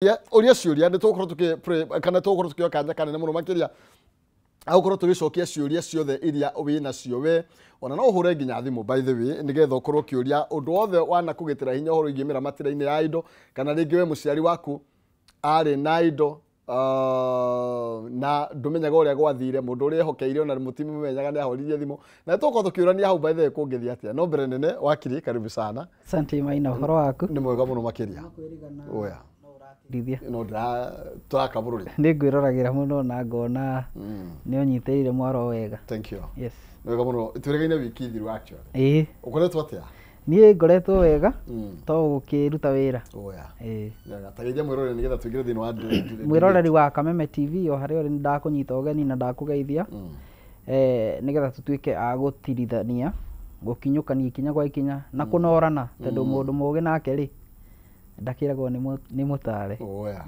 Ũria ciũria nĩ tũgũkorwo tũkĩ kana tũgũkorwo tũkĩoya kanya kanene mũno makĩria agũkorwo tũgĩcokia ciũria ciothe iria wĩ nacio we. Ona no ũhũre nginya thimũ, by the way, nĩgetha ũkorwo ũkĩũria ũndũ wothe wana kũgitĩra hinya ũhoro wĩgiĩ mĩramatĩre-inĩ ya indo, kana rĩngĩ we mũciari waku arĩ na indo na ndũmenyaga ũrĩa gwathire, mũndũ ũrĩa ehokeire ona mũtimenyaga nĩ ahoririe thimũ, na tũgũkorwo tũkĩũrania hau, by the way, kũngĩthiĩ atĩa. No mbere nene, wakiri, karibu sana. Asante Maina, ũhoro waku? Nĩ mwega mũno makĩria oya. Ndithia. No ndĩra tũraka bũrũri. Nĩ ngwĩroragĩra mũno na ngona nĩ ũnyitĩrĩire mwaro wega. Thank you. Yes. Nĩ wega mũno, twĩrĩgaine wiki thiru actually. Ĩĩ. Ũkoretwo atĩa? Niĩ ngoretwo wega to gũkĩruta wĩra. Oya. Ĩĩ. Wega, tageithia mwĩroreri nĩgetha tũingĩre thĩinĩ wa Mwĩroreri wa Kameme TV o harĩa ũrĩ, nĩ ndakũnyita ũgeni na ndakũgeithia nĩgetha tũtuĩke a gũtirithania, gũkinyũkania ikinya kwa ikinya na kũnorana, tondũ mũndũ mũũgĩ nake rĩ ndakĩragwo nĩ mũtare. Oya.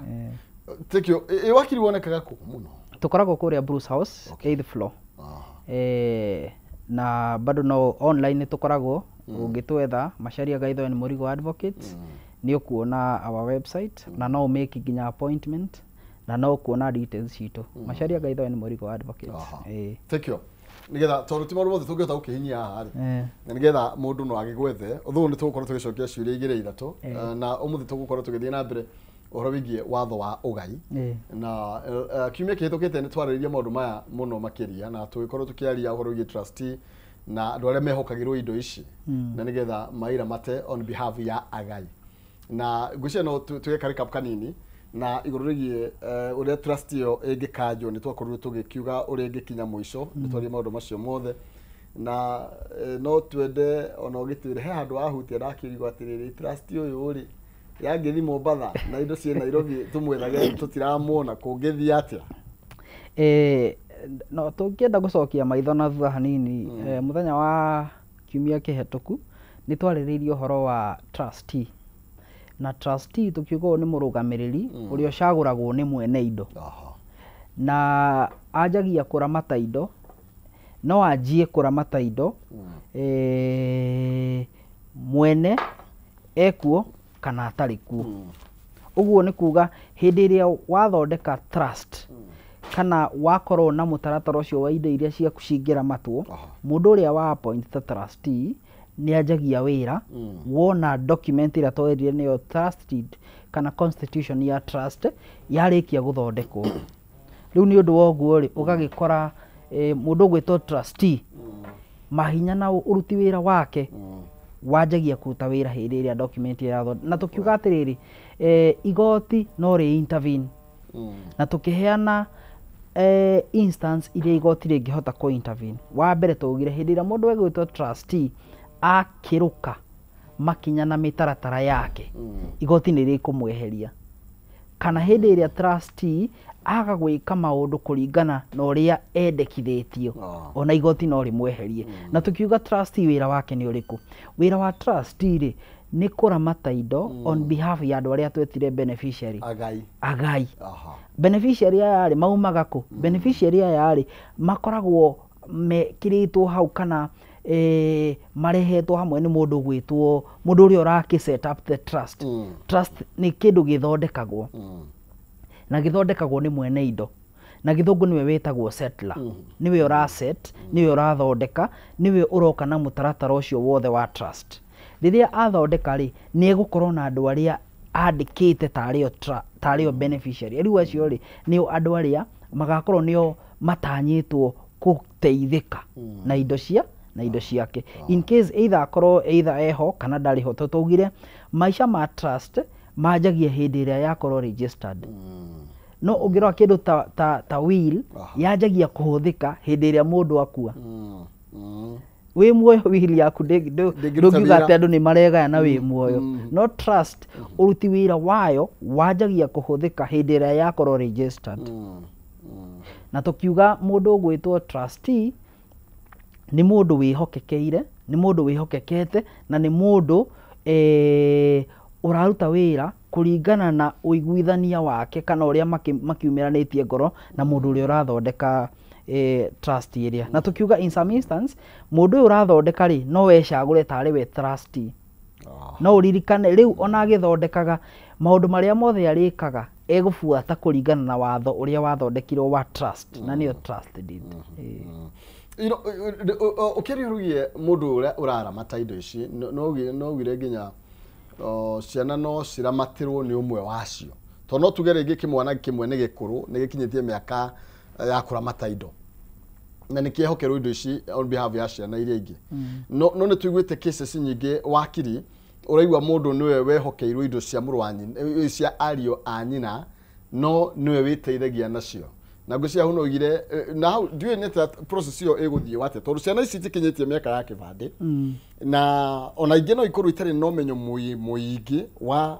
Thank you. Ĩ wakiri, wonekaga kũ mũno? Tũkoragwo kũrĩa Bruce House, 8th floor. Na bado no online nĩ tũkoragwo, ũngĩtwetha Macharia Gaitho and Mũrigo Advocates nĩ ũkuona our website, na no make nginya appointment na no ũkuona details citũ. Macharia Gaitho and Mũrigo Advocates. Aha. Thank you. Nĩgetha tondũ ti maũndũ mothe tũngĩhota gũkĩhinyia haha rĩ, na nĩgetha mũndũ no agĩgwethe ũthũ, nĩ tũgũkorwo tũgĩcokia ciũria igĩrĩ ithatũ. Na ũmũthĩ tũgũkorwo tũgĩthiĩ na mbere ũhoro wĩgiĩ watho wa ũgai. Na kiumia kĩhĩtũkĩte nĩ twarĩrĩria maũndũ maya mũno makĩria, na tũgĩkorwo tũkĩaria ũhoro wĩgiĩ trustee na andũ arĩa mehokagĩrwo indo ici na nĩgetha mairamate on behalf ya agai. Na ngwĩciria no twĩke recap kanini na igũrũ rĩgiĩ ũrĩa trust ĩyo ĩngĩkanjwo. Nĩ twakorirwo tũgĩkiuga ũrĩa ĩngĩkinya mũico, nĩ twaria maũndũ macio mothe, na no twende ona ũgĩtwĩre he handũ wahutia ndakĩrigwo atĩrĩrĩ, trust ũyũ rĩ yangĩthi Mombatha na indo ciĩ Nairobi tũmwethage tũtiramuona, kũngĩthiĩ atĩa? No tũngĩenda gũcokia maitho na thutha hanini, mũthenya wa kiumia kĩhetũku nĩ twarĩrĩirie ũhoro wa trustee, na trustee tũkiuga ũyũ nĩ mũrũgamĩrĩri ũrĩa ũcagũragwo nĩ mwene indo. Na anjagia kũramata indo, no anjie kũramata indo mwene ekuo kana atarĩ kuo. Ũguo nĩ kuga hĩndĩ ĩrĩa wathondeka trust kana wakorwo na mũtaratara ũcio wa indo iria ciaku cingĩramatwo, mũndũ ũrĩa wa appoint ta trustee nĩ anjagia wĩra wona document ĩrĩa twerire nĩyo trust deed kana constitution ya trust yarĩkia gũthondekwo. Rĩu nĩ ũndũ wa ũguo rĩ, ũgagĩkora mũndũ ũgwĩtwo trustee mahinya na ũruti wĩra wake wanjagia kũruta wĩra hĩndĩ ĩrĩa document ĩyo yathondekwo. Na tũkiuga atĩrĩrĩ, igoti no rĩ intervene, na tũkĩheana instance iria igoti rĩngĩhota kũ intervene. Wa mbere twaugire hĩndĩ ĩrĩa mũndũ egwĩtwo trustee akĩrũka makinya na mĩtaratara yake, igoti nĩ rĩkũmweheria, kana hĩndĩ ĩrĩa trustee aga gwĩka maũndũ kũringana na ũrĩa endekithĩtio, ona igoti no rĩmweherie. Na tũkiuga trustee wĩra wake nĩ ũrĩkũ? Wĩra wa trustee rĩ nĩ kũramata indo on behalf ya andũ arĩa twetire beneficiary. Agai. Agai. Beneficiary aya rĩ maumaga kũ? Beneficiary aya rĩ makoragwo mekĩrĩtwo hau kana marehetwo hamwe nĩ mũndũ ũgwĩtwo mũndũ ũrĩa ũrakĩ set up the trust. Trust nĩ kĩndũ gĩthondekagwo na gĩthondekagwo nĩ mwene indo, na gĩthũngũ nĩwe wĩtagwo settler. Nĩwe ũraset, nĩwe ũrathondeka, nĩwe ũroka na mũtaratara ũcio wothe wa trust. Rĩrĩa athondeka rĩ, nĩ egũkorwo na andũ arĩa andĩkĩte tarĩo beneficiary. Rĩu acio rĩ nĩo andũ arĩa magakorwo nĩo matanyĩtwo gũteithĩka na indo ciake in case either akorwo either eho kana ndarĩ ho. Tondũ twaugire maica ma trust manjagia hĩndĩ ĩrĩa yakorwo registered, no ũngĩrora kĩndũ ta will yanjagia kũhũthĩka hĩndĩ ĩrĩa mũndũ akua. Wĩ muoyo will yaku Ndĩngĩruta ndũngiuga wĩra. Atĩ andũ nĩ maregaya na wĩ muoyo. No trust ũruti wĩra wayo wanjagia kũhũthĩka hĩndĩ ĩrĩa yakorwo registered. Na tũkiuga mũndũ ũgwĩtwo trustee nĩ mũndũ wĩhokekeire, nĩ mũndũ wĩhokekete, na nĩ mũndũ ũraruta wĩra kũringana na ũiguithania wake kana ũrĩa makiumĩranĩtie ngoro na mũndũ ũrĩa ũrathondeka trust ĩrĩa. Na tũkiuga in some instance mũndũ ũyũ ũrathondeka rĩ no ecagũre tarĩ we trustee. No ũririkane rĩu ona agĩthondekaga Maũndũ marĩa mothe arĩkaga egũbuata kũringana na watho ũrĩa wathondekirwo wa trust, na nĩyo trust deed. You know, ũkĩriũrũgie mũndũ ũrĩa ũraramata indo ici, no ugire nginya ciana no ciramatirwo nĩ ũmwe wacio, tondũ no tuge rĩngĩ kĩmwana kĩmwe nĩ gĩkũrũ, nĩ gĩkinyĩtie mĩaka ya kũramata indo na nĩ kĩehokerwo indo ici on behalf ya ciana iria ingĩ. No nĩ tũiguĩte cases nyingĩ, wakiri, ũraigua mũndũ nĩwe wehokeirwo indo cia mũrũ wa nyina, cia ariũ a nyina, no nĩwe wĩteithagia nacio. Na ngwĩciria hau no ugire na hau ndiũĩ nĩ atĩa process ĩyo ĩgũthiĩ atĩa, tondũ ciana ici itikinyĩtie mĩaka ya kĩbandĩ, na ona ingĩ no ikorwo itarĩ na ũmenyo mũingĩ wa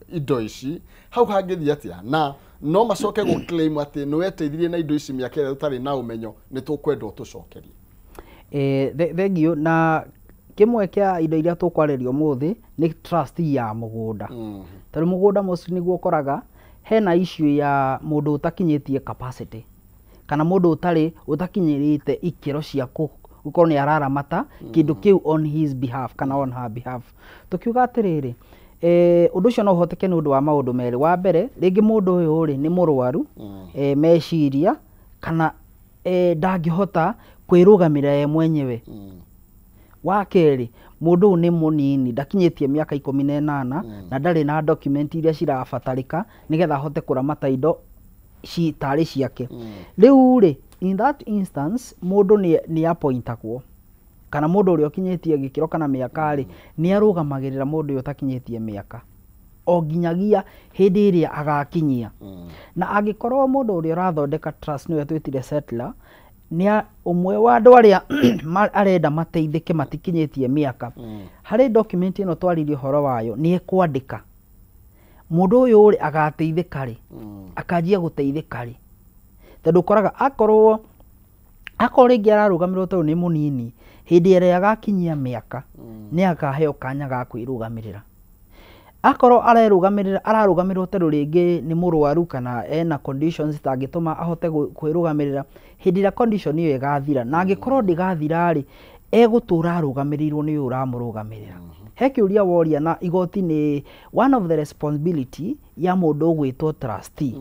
indo ici. Hau hangĩthiĩ atĩa na no macoke gũ claim atĩ nĩ weteithirie na indo ici mĩaka ĩrĩa tũtarĩ na ũmenyo, nĩ tũkwenda ũtũcokerie? Thengiũ. Na kĩmwe kĩa indo iria tũkwarĩria ũmũthĩ nĩ trust ya mũgũnda, tondũ mũgũnda mostly nĩguo ũkoraga hena issue ya mũndũ ũtakinyĩtie capacity kana mũndũ ũtarĩ ũtakinyĩrĩte ikĩro cia gũkorwo nĩ araramata kĩndũ kĩu on his behalf kana on her behalf. Tũkiuga atĩrĩrĩ, ũndũ ũcio no ũhoteke nĩ ũndũ wa maũndũ merĩ. Wa mbere, rĩngĩ mũndũ ũyũ rĩ nĩ mũrwaru meciria kana ndangĩhota kwĩrũgamĩrĩra ye mwenyewe. Wa kerĩ, mũndũ ũyũ nĩ mũnini, ndakinyĩtie mĩaka 18 na ndarĩ na document iria cirabatarĩka nĩgetha ahote kũramata indo tarĩ ciake. Rĩu rĩ, in that instance, mũndũ nĩ appointagwo, kana mũndũ ũrĩa ũkinyĩtie gĩkĩro kana mĩaka rĩ, nĩ arũgamagĩrĩra mũndũ ũyũ ũtakinyĩtie mĩaka o nginyagia hĩndĩ ĩrĩa agakinyia. Na angĩkorwo mũndũ ũrĩa ũrathondeka trust, nĩwe twĩtire settler, nĩ ũmwe wa andũ arĩa arenda mateithĩke matikinyĩtie mĩaka, harĩ document ĩno twaririe ũhoro wayo, nĩ ekwandĩka mũndũ ũyũ rĩ agateithĩka rĩ, akanjia gũteithĩka rĩ, tondũ ũkoraga akorwo rĩngĩ ararũgamĩrĩrwo tondũ nĩ mũnini, hĩndĩ ĩrĩa agakinyia mĩaka nĩ akaheo kanya ga kwĩrũgamĩrĩra. Akorwo arerũgamĩrĩra, ararũgamĩrĩrwo tondũ rĩngĩ nĩ mũrwaru kana ena conditions itangĩtũma ahote kwĩrũgamĩrĩra, hĩndĩ ĩrĩa condition ĩyo ĩgathira, na angĩkorwo ndĩgathira rĩ, egũtũra arũgamĩrĩirwo nĩ ũyũ ũramũrũgamĩrĩra. He kĩũria woria, na igoti nĩ one of the responsibility ya mũndũ ũgwĩtwo trustee.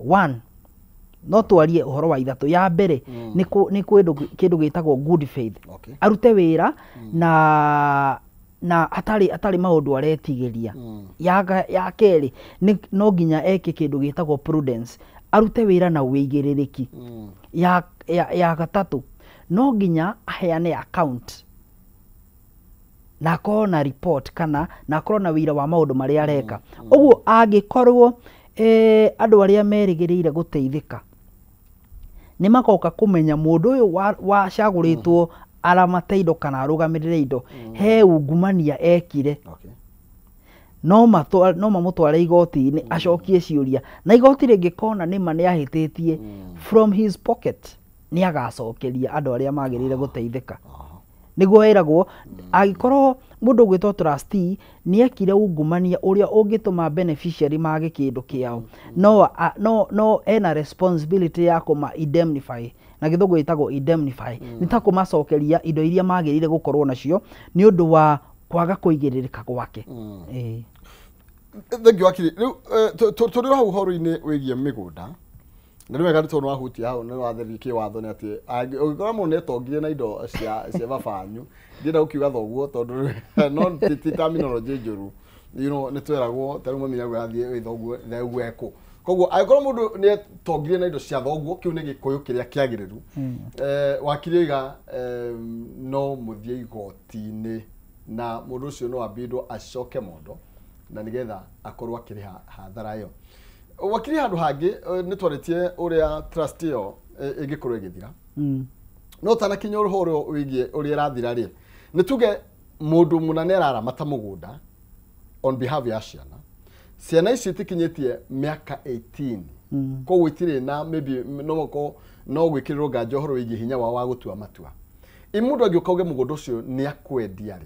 One, no twarie ũhoro wa ithatũ. Ya mbere nĩ kĩndũ gĩtagwo good faith. Arute wĩra na atarĩ maũndũ aretigĩria. Ya kerĩ, no nginya eke kĩndũ gĩtagwo prudence, arute wĩra na wĩigĩrĩrĩki. Ya gatatũ, no nginya aheane account na akorwo na report kana na akorwo na wĩira wa maũndũ marĩa areka. Ũguo angĩkorwo andũ arĩa merĩgĩrĩire gũteithĩka nĩ magoka kũmenya mũndũ ũyũ wacagũrĩtwo aramate indo kana arũgamĩrĩre indo, he ungumania ekire, no mamũtware igoti-inĩ acokie ciũria, na igoti rĩngĩkona nĩma nĩ ahĩtĩtie, from his pocket nĩ agacokeria andũ arĩa magĩrĩire gũteithĩka. Nĩguo ĩragwo angĩkorwo mũndũ ũgwĩtwo trustee nĩ ekire ungumania ũrĩa ũngĩtũma beneficiary mage kĩndũ kĩao, no ena responsibility ya kũma indemnify, na gĩthũngũ gĩtagwo indemnify, nĩ ta kũmacokeria indo iria magĩrĩire gũkorwo nacio nĩ ũndũ wa kwaga kũigĩrĩrĩka gwake. Thengiũ wakiri. Rĩu tũrĩ hau ũhoro-inĩ wĩgiĩ mĩgũnda, na nĩ wega nĩ tondũ wahutia hau nĩ watheria kĩwatho, nĩ atĩ ũngĩkora mũndũ nĩetongire na indo cia baba wanyu, ndienda gũkiuga thoguo tondũ no ti terminology njũru, you know, nĩ tweragwo ta rĩu mami nĩauga athiĩ wĩ thoguo thoguo ekũ. Koguo angĩkorwo mũndũ nĩetongire na indo cia thoguo, kĩu nĩ gĩkũyũ kĩrĩa kĩagĩrĩru. Wakiri oiga no mũthiĩ igoti-inĩ na mũndũ ũcio no ambindwo acoke mondo na nĩgetha akorwo akĩrĩha hathara ĩyo. Wakiri, handũ hangĩ nĩ twarĩtie ũrĩa trust ĩyo ĩngĩkorwo ĩgĩthira, no tanakinya ũhoro wĩgiĩ ũrĩa ĩrathira rĩ, nĩ tuge mũndũ mũna nĩ araramata mũgũnda on behalf ya ciana, ciana ici itikinyĩtie mĩaka 18, koguo itirĩ na maybe no no gwĩkĩrĩrwo nganja ũhoro wĩgiĩ hinya wao wa gũtua matua. Ĩ mũndũ angĩũka auge mũgũnda ũcio nĩ akwendia rĩ,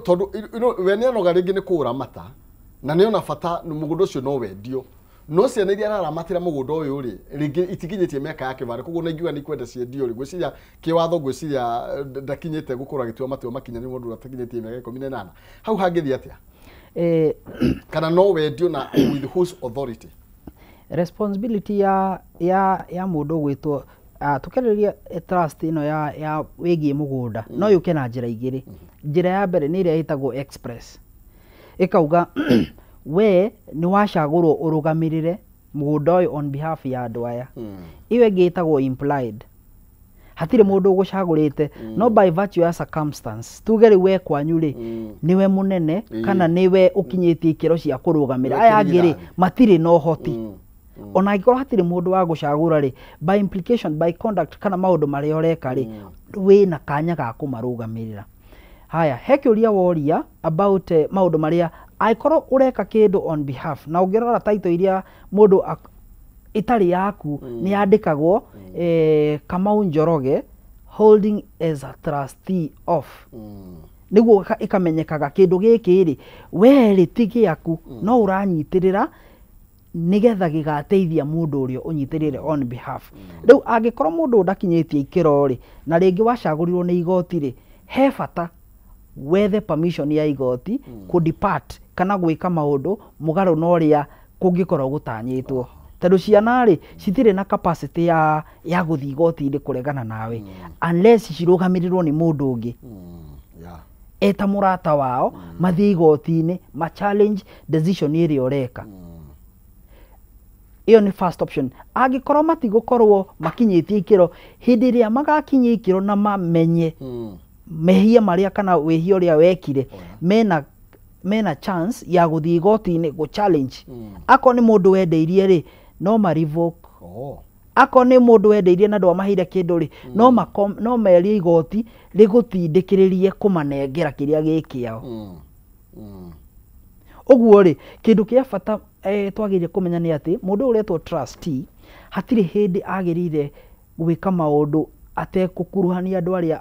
tondũ we nĩ anoga rĩngĩ nĩ kũũramata na nĩ ona bata mũgũnda ũcio no wendio, no ciana iria araramatĩra mũgũnda ũyũ rĩ, rĩngĩ itikinyĩtie mĩaka ya kĩbandĩ, koguo na ingiuga nĩ ikwenda ciendio rĩ, ngwĩciria kĩwatho, ngwĩciria ndakinyĩte gũkorwo agĩtua matua makinyanĩru mũndũ ũrĩa atakinyĩtie mĩaka 18. Hau hangĩthiĩ atĩa? Kana no wendio na with whose authority? Responsibility ya mũndũ gwĩtwo tũkĩarĩrĩria trust ĩno ya wĩgiĩ mũgũnda no yũke na njĩra igĩrĩ. Njĩra ya mbere nĩ ĩrĩa ĩtagwo express, ĩkauga we nĩ wacagũrwo ũrũgamĩrĩre mũgũnda ũyũ on behalf ya andũ aya. Ĩyo ĩngĩ ĩtagwo implied, hatirĩ mũndũ ũgũcagũrĩte, no by virtue ya circumstance, tuge rĩu we kwanyu rĩ, nĩwe mũnene kana nĩwe ũkinyĩtie ikĩro cia kũrũgamĩra aya angĩ rĩ, matirĩ na ũhoti. Ona angĩkorwo hatirĩ mũndũ wa gũcagũra rĩ, by implication, by conduct kana maũndũ marĩa ũreka rĩ, wĩna kanya ga kũmarũgamĩrĩra. Haya, he kĩũria woria about maũndũ marĩa angĩkorwo ũreka kĩndũ on behalf, na ũngĩrora title iria mũndũ ĩtarĩ yaku nĩ yandĩkagwo Kamau Njoroge holding as a trustee of, nĩguo ĩkamenyekaga kĩndũ gĩkĩ rĩ, we rĩ ti gĩaku, no ũranyitĩrĩra nĩgetha gĩgateithia mũndũ ũrĩa ũnyitĩrĩire on behalf. Rĩu angĩkorwo mũndũ ndakinyĩtie ikĩro rĩ, na rĩngĩ wacagũrirwo nĩ igoti rĩ, he bata wethe permission ya igoti kũ depart kana gwĩka maũndũ mũgarũ na ũrĩa kũngĩkorwo gũtanyĩtwo. Tondũ ciana rĩ, citirĩ na capacity ya gũthiĩ igoti-inĩ kũregana nawe unless cirũgamĩrĩrwo nĩ mũndũ ũngĩ eta mũrata wao, mathiĩ igoti-inĩ ma challenge decision ĩrĩa ũreka. Ĩyo nĩ first option. Angĩkorwo matigũkorwo makinyĩtie ikĩro, hĩndĩ ĩrĩa magakinyia ikĩro na mamenye mehia marĩa kana wĩhia ũrĩa wekire, mena chance ya gũthiĩ igoti-inĩ gũ challenge. Akorwo nĩ mũndũ wendeirie rĩ, no ma revoke. Akorwo nĩ mũndũ wendeirie na ndwamaheire kĩndũ rĩ, no merie igoti rĩgũtindĩkĩrĩrie kũmanengera kĩrĩa gĩ kĩao. Ũguo rĩ, kĩndũ kĩa bata twagĩrĩire kũmenya nĩ atĩ mũndũ ũretwo trustee hatirĩ hĩndĩ agĩrĩire gwĩka maũndũ atekũkuruhania andũ arĩa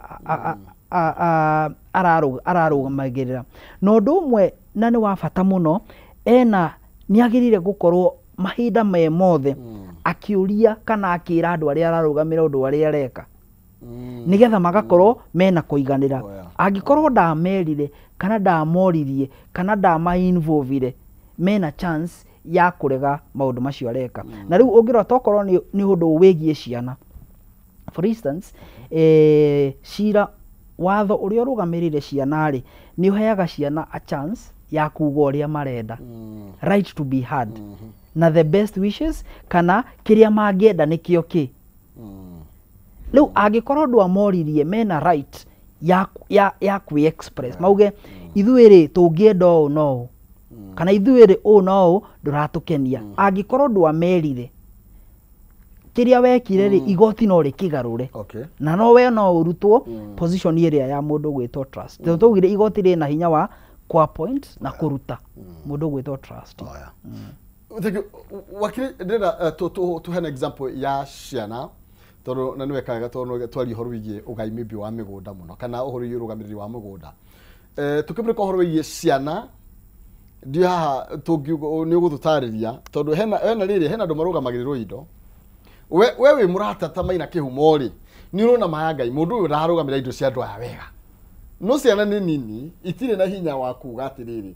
ararũgamagĩrĩra. Na ũndũ ũmwe na nĩ wa bata mũno, ena nĩ agĩrĩire gũkorwo mahinda me mothe akĩũria kana akĩra andũ arĩa ararũgamĩra ũndũ arĩa areka, nĩgetha magakorwo mena kũiganĩra. Angĩkorwo ndamerire kana ndamoririe kana ndama-involvire, mena chance ya kũrega maũndũ macio areka. Na rĩu ũngĩrora tokorwo nĩ ũndũ wĩgiĩ ciana, for instance, cira watho ũrĩa ũrũgamĩrĩire ciana rĩ, nĩ ũheaga ciana a chance ya kuga ũrĩa marenda, right to be heard, na the best wishes kana kĩrĩa mangĩenda nĩkĩo kĩ. Rĩu angĩkorwo ndwamoririe, mena right ya kwĩ express, mauge ithuĩ rĩ tũngĩenda ũũ na ũũ, kana ithuĩ rĩ ũũ na ũũ ndũratũkenia. Angĩkorwo ndwamerire kĩrĩa wekire rĩ, igoti no rĩkĩgarũre. Na no we no ũrutwo position ĩrĩa ya mũndũ gwĩtwo trust. Tondũ twaugire igoti rĩna hinya wa kũ appoint na kũruta mũndũ gwĩtwo trust. Thank you. Wakiri, ndĩrenda tũheane example ya ciana, tondũ na nĩ wekaga tondũ twaria ũhoro wĩgiĩ ũgai maybe wa mĩgũnda mũno kana ũhoro wĩgiĩ ũrũgamĩrĩri wa mũgũnda. Tũkĩmũrĩka ũhoro wĩgiĩ ciana, ndiũ haha tũngiuga nĩ ũgũtũtarĩria tondũ hena rĩrĩ, hena andũ marũgamagĩrĩrwo indo. We wĩ mũrata ta Maina Kĩhumo rĩ, nĩ ũrona maya Ngai mũndũ ũyũ ndararũgamĩrĩra indo cia andũ aya wega. No ciana nĩ nini, itirĩ na hinya wa kuga atĩrĩrĩ,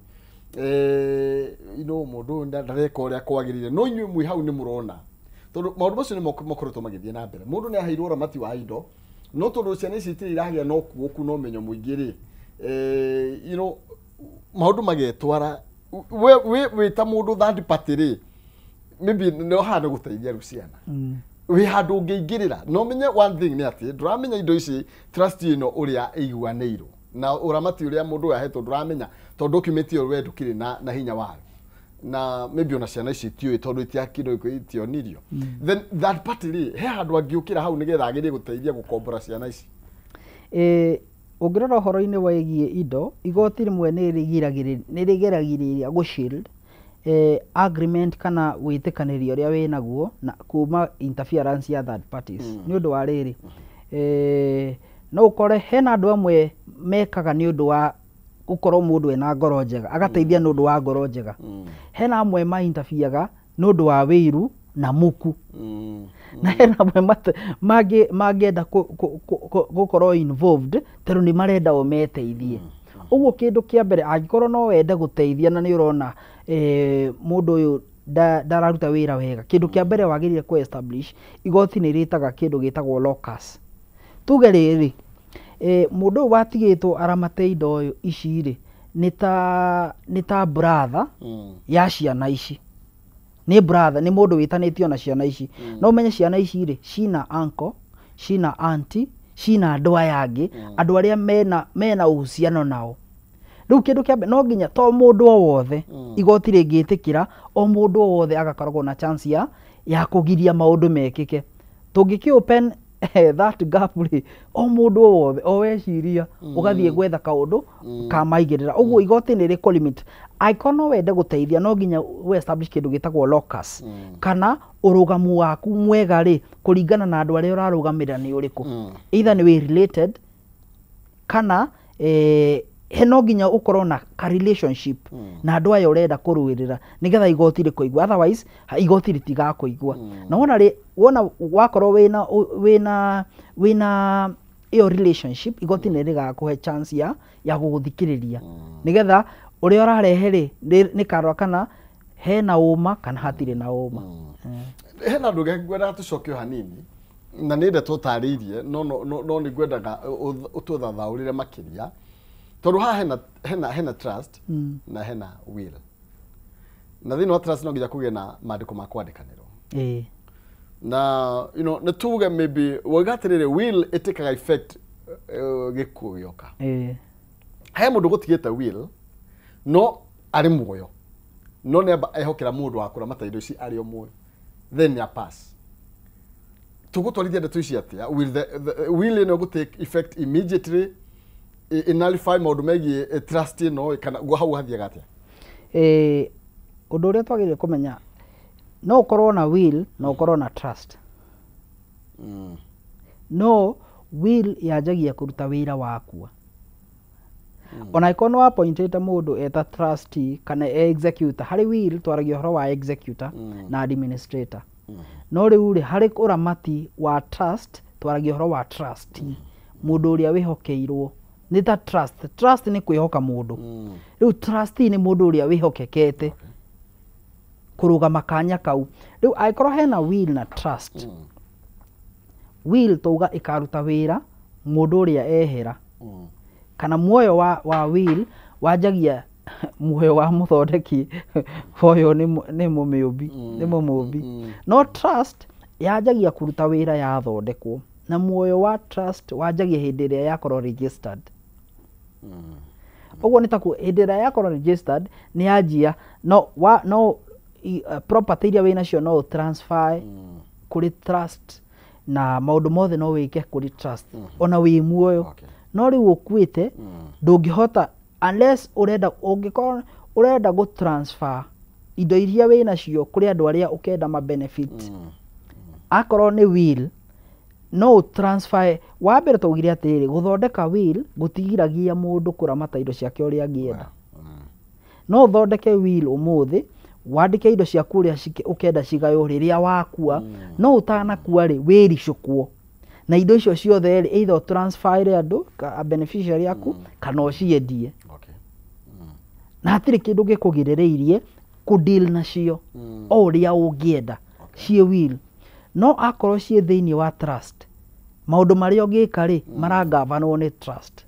mũndũ ũyũ ndareka ũrĩa kwagĩrĩire. No inyuĩ mwĩ hau nĩ mũrona, tondũ maũndũ macio nĩ makoretwo magĩthiĩ na mbere. Mũndũ nĩ aheirwo ũramati wa indo, no tondũ ciana ici itirĩ iragĩa na ũkuũku na ũmenyo mũingĩ rĩ, maũndũ magetwara. We wĩ ta mũndũ third party rĩ, maybe no handũ gũteithia rĩu ciana. Wĩ handũ ũngĩingĩrĩra. No menye one thing nĩ atĩ ndũramenya indo ici trust ĩno ũrĩa ĩiguanĩirwo na ũramati ũrĩa mũndũ ũyũ ahetwo ndũramenya, tondũ document ĩyo we ndũkĩrĩ na hinya wayo, na maybe ona ciana ici itiũĩ tondũ itiakĩrwo itionirio. Then third party rĩ, he handũ angĩũkĩra hau nĩgetha agerie gũteithia gũkombora ciana ici. Ũngĩrora ũhoro-inĩ wĩgiĩ indo, igoti rĩmwe nĩ rĩgeragĩrĩria gũ shield agreement kana wĩtĩkanĩrio ũrĩa wĩnaguo na kuma interference ya third parties. Nĩ ũndũ wa rĩrĩ, no ũkore hena andũ amwe mekaga nĩ ũndũ wa gũkorwo mũndũ ena ngoro njega, agateithia nĩ ũndũ wa ngoro njega. Hena amwe ma interferega nĩ ũndũ wa wĩiru na muku. Na hena amwe mangĩenda gũkorwo involved tondũ nĩ marenda o meteithie. Ũguo kĩndũ kĩa mbere angĩkorwo no wende gũteithia na nĩ ũrona mũndũ ũyũ ndararuta wĩra wega, kĩndũ kĩa mbere wagĩrĩire kũ establish, igoti nĩ rĩtaga kĩndũ gĩtagwo locus. Tuge rĩrĩ, mũndũ ũyũ watigĩtwo aramate indo ici rĩ, nĩ ta brother ya ciana ici. Nĩ brother, nĩ mũndũ wĩtanĩtio na ciana ici. No ũmenye ciana ici rĩ, cina uncle, cina auntie, cina andũ aya angĩ, andũ arĩa mena uhusiano nao. Rĩu kĩndũ kĩa mbere no nginya to mũndũ o wothe igoti rĩngĩtĩkĩra, o mũndũ o wothe agakoragwo na chance ya kũgiria maũndũ mekĩke. Tũngĩkĩ open that gap rĩ, o mũndũ o wothe o weciria ũgathiĩ gwetha kaũndũ kamaigĩrĩra. Ũguo igoti nĩ rĩkũ limit. Angĩkorwo no wende gũteithia no nginya ũ establish kĩndũ gĩtagwo locus, kana ũrũgamu waku mwega rĩ, kũringana na andũ arĩa ũrarũgamĩrĩra nĩ ũrĩkũ. Either nĩ wĩ related kana he no nginya ũkorwo na ka relationship na andũ aya ũrenda kũrũĩrĩra nĩgetha igoti rĩkũigua, otherwise igoti rĩtigakũigua. Na wona rĩ, wona wakorwo wĩna ĩyo relationship, igoti nĩ rĩgakũhe chance ya gũgũthikĩrĩria nĩgetha ũrĩa ũrarehe rĩ, nĩ karora kana hena ũma kana hatirĩ na ũma. Hena andũ ngwendaga tũcoke o hanini na nĩ ndeto ũtarĩirie, no nĩ ngwendaga ũtũthathaũrĩre makĩria tondũ haha hena trust na hena will. Na thĩinĩ wa trust no nginya kũgĩe na maandĩko ma kwandĩkanĩrwo. Na you know, nĩ tuge maybe wauga atĩrĩrĩ, will ĩtĩkaga effect gĩkuũ gĩoka. He mũndũ gũtigĩte will no arĩ muoyo, no nĩ amba ehokera mũndũ wa kũramata indo ici arĩ o muoyo, then nĩ apass. Tũgũtwarithia ndeto ici atĩa? Will the will ĩno gũ take effect immediately, nullify maũndũ megiĩ trust ĩno, kana hau hathiaga atĩa? Ũndũ ũrĩa twagĩrĩire kũmenya, no ũkorwo na will na ũkorwo na trust. No will yanjagia kũruta wĩra wakua. Ona angĩkorwo nĩ wapointĩte mũndũ eta trustee kana executor, harĩ will twaragia ũhoro wa executor na administrator. No rĩu rĩ, harĩ ũramati wa trust twaragia ũhoro wa trustee, mũndũ ũrĩa wĩhokeirwo. Nĩ ta trust, trust nĩ kwĩhoka mũndũ. Rĩu trustee nĩ mũndũ ũrĩa wĩhokekete kũrũgama kanya kau. Rĩu angĩkorwo hena will na trust, will tauga ĩkaruta wĩra mũndũ ũrĩa ehera, kana muoyo wa will wanjagia muoyo wa mũthondeki ũyũ nĩ mũmĩũmbi, nĩ mũmũmbi. No trust yanjagia kũruta wĩra yathondekwo, na muoyo wa trust wanjagia hĩndĩ ĩrĩa yakorwo registered. Ũguo nĩ ta hĩndĩ ĩrĩa yakorwo registered nĩ yanjia no property iria wĩnacio no transfer kũrĩ trust, na maũndũ mothe no wĩke kũrĩ trust ona wĩ muoyo. No rĩu ũkuĩte ndũngĩhota unless ũrenda, ũngĩkorwo ũrenda gũ transfer indo iria wĩnacio kũrĩ andũ arĩa ũkenda ma benefit. Akorwo nĩ will no transfer. Wa mbere twaugire atĩrĩrĩ, gũthondeka will gũtigiragia mũndũ kũramata indo ciake ũrĩa angĩenda. No ũthondeke will ũmũthĩ, wandĩke indo ciaku ũrĩa ũkenda cigaywo rĩrĩa wakua, no ũtanakua rĩ wĩricũkwo na indo icio ciothe rĩ, either ũtransfer andũ a beneficiary aku kana ũciendie. Na hatirĩ kĩndũ gĩkũgirĩrĩirie kũ deal nacio o ũrĩa ũngĩenda ciĩ will. No akorwo ciĩ thĩinĩ wa trust, maũndũ marĩa ũngĩka rĩ maragavanwo nĩ trust.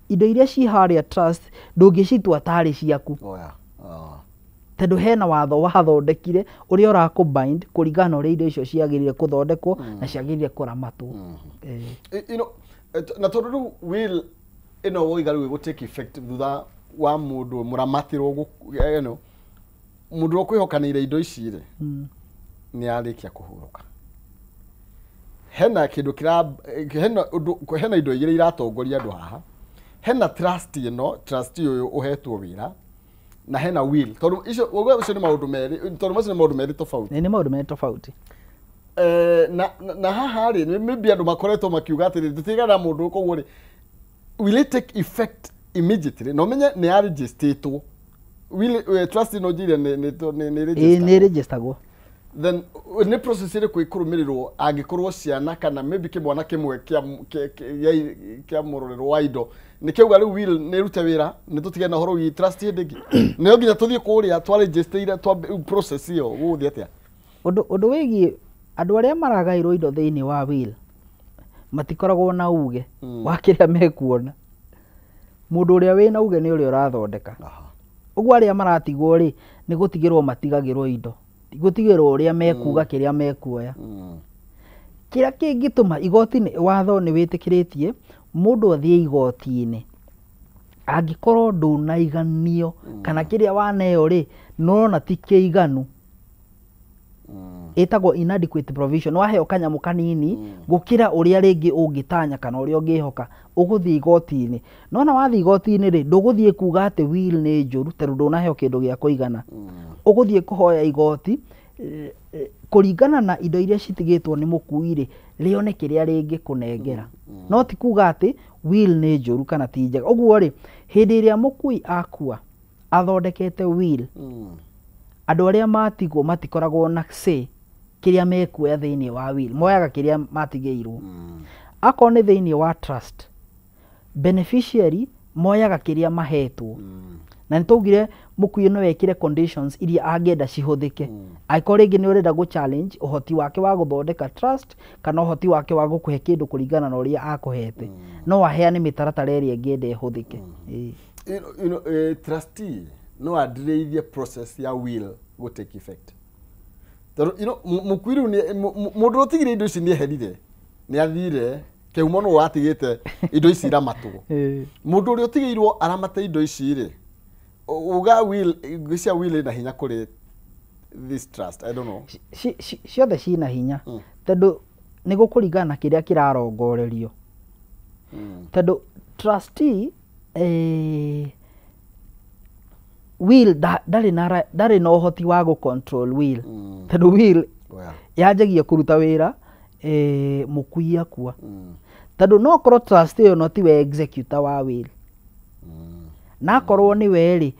Indo iria ciĩ harĩa trust ndũngĩcitua tarĩ ciaku. Tondũ hena watho wathondekire ũrĩa ũrakũ bind kũringana na ũrĩa indo icio ciagĩrĩire kũthondekwo na ciagĩrĩire kũramatwo. You know, na tondũ rĩu will ĩno woiga rĩu ĩgũ take effect thutha wa mũndũ mũramatirwo, you know, mũndũ ũrĩa ũkwĩhokanĩire indo ici rĩ nĩ arĩkia kũhurũka. Hena kĩndũ hena indo igĩrĩ iratongoria andũ haha. Hena trust ĩno, trust ũyũ ũhetwo wĩra, na hena will. Tondũ icio ũcio nĩ maũndũ merĩ, tondũ macio nĩ maũndũ merĩ tofauti. Nĩ maũndũ merĩ tofauti. Na haha rĩ, maybe andũ makoretwo makiuga atĩrĩ, tũtigana mũndũ koguo rĩ, will it take effect immediately? No menye nĩ ya registered. Will trust ĩno njire nĩ registered. Nĩ registeragwo. Then nĩ process ĩrĩkũ ĩkũrũmĩrĩrwo angĩkorwo ciana kana maybe kĩmwana kĩmwe kĩa mũrorerwo wa indo Nĩkĩauga rĩu will nĩ ĩrute wĩra, nĩ tũtige na ũhoro wĩgiĩ trust hĩndĩ ĩngĩ. Nĩyo nginya tũthiĩ kũrĩa twaregister twa process ĩyo gũgũthiĩ atĩa? Ũndũ wĩgiĩ andũ arĩa maragaĩrwo indo thĩinĩ wa will matikoragwo na uge wa kĩrĩa mekuona. Mũndũ ũrĩa wĩna uge nĩ ũrĩa ũrathondeka. Ũguo arĩa maratigwo rĩ, nĩ gũtigĩrwo matigagĩrwo indo, gũtigĩrwo ũrĩa mekuga kĩrĩa mekuoya. Kĩrĩa kĩngĩtũma igoti nĩ watho nĩ wĩtĩkĩrĩtie mũndũ athiĩ igoti-inĩ angĩkorwo ndũnaiganio kana kĩrĩa waneo rĩ, nĩũrona ti kĩiganu. Ĩtagwo inadequate provision. Waheo kanyamũ kanini gũkĩra ũrĩa rĩngĩ ũngĩtanya kana ũrĩa ũngĩhoka, ũgũthiĩ igoti-inĩ. Nona wathiĩ igoti-inĩ rĩ, ndũgũthiĩ kuga atĩ will nĩ njũru tondũ ndũnaheo kĩndũ gĩa kũigana. Ũgũthiĩ kũhoya igoti kũringana na indo iria citigĩtwo nĩ mũkui rĩ, rĩone kĩrĩa rĩngĩkũnengera. No ti kuga atĩ will nĩ njũru kana ti njega. Ũguo rĩ, hĩndĩ ĩrĩa mũkui akua athondekete will, andũ arĩa matigwo matikoragwo na say kĩrĩa mekuoya thĩinĩ wa will, moyaga kĩrĩa matigĩirwo. Akorwo nĩ thĩinĩ wa trust, beneficiary moyaga kĩrĩa mahetwo. Na nĩ twaugire mũkui no ekĩre conditions iria angĩenda cihũthĩke. Angĩkorwo rĩngĩ nĩ ũrenda gũ challenge ũhoti wake wa gũthondeka trust kana ũhoti wake wa gũkũhe kĩndũ kũringana na ũrĩa akũhete, no aheane mĩtaratara ĩrĩa ĩngĩenda ĩhũthĩke. Trustee no adirĩithie process ya will go take effect. Tondũ mũkui rĩu mũndũ ũtigire indo ici nĩ eherire, nĩ athire kĩhumo nũ watigĩte indo ici iramatwo. Mũndũ ũrĩa ũtigĩirwo aramate indo ici rĩ, uga will cia will ĩna hinya kũrĩ this trust, I don't know. Ciothe cina hinya tondũ nĩ gũkũringana na kĩrĩa kĩrarongorerio. Tondũ trustee will ndarĩ na ũhoti wa gũ control will. Tondũ will yanjagia kũruta wĩra mũkui akua. Tondũ no korwo trustee ũyũ no tiwe executor wa will. Na akorwo nĩwe rĩ,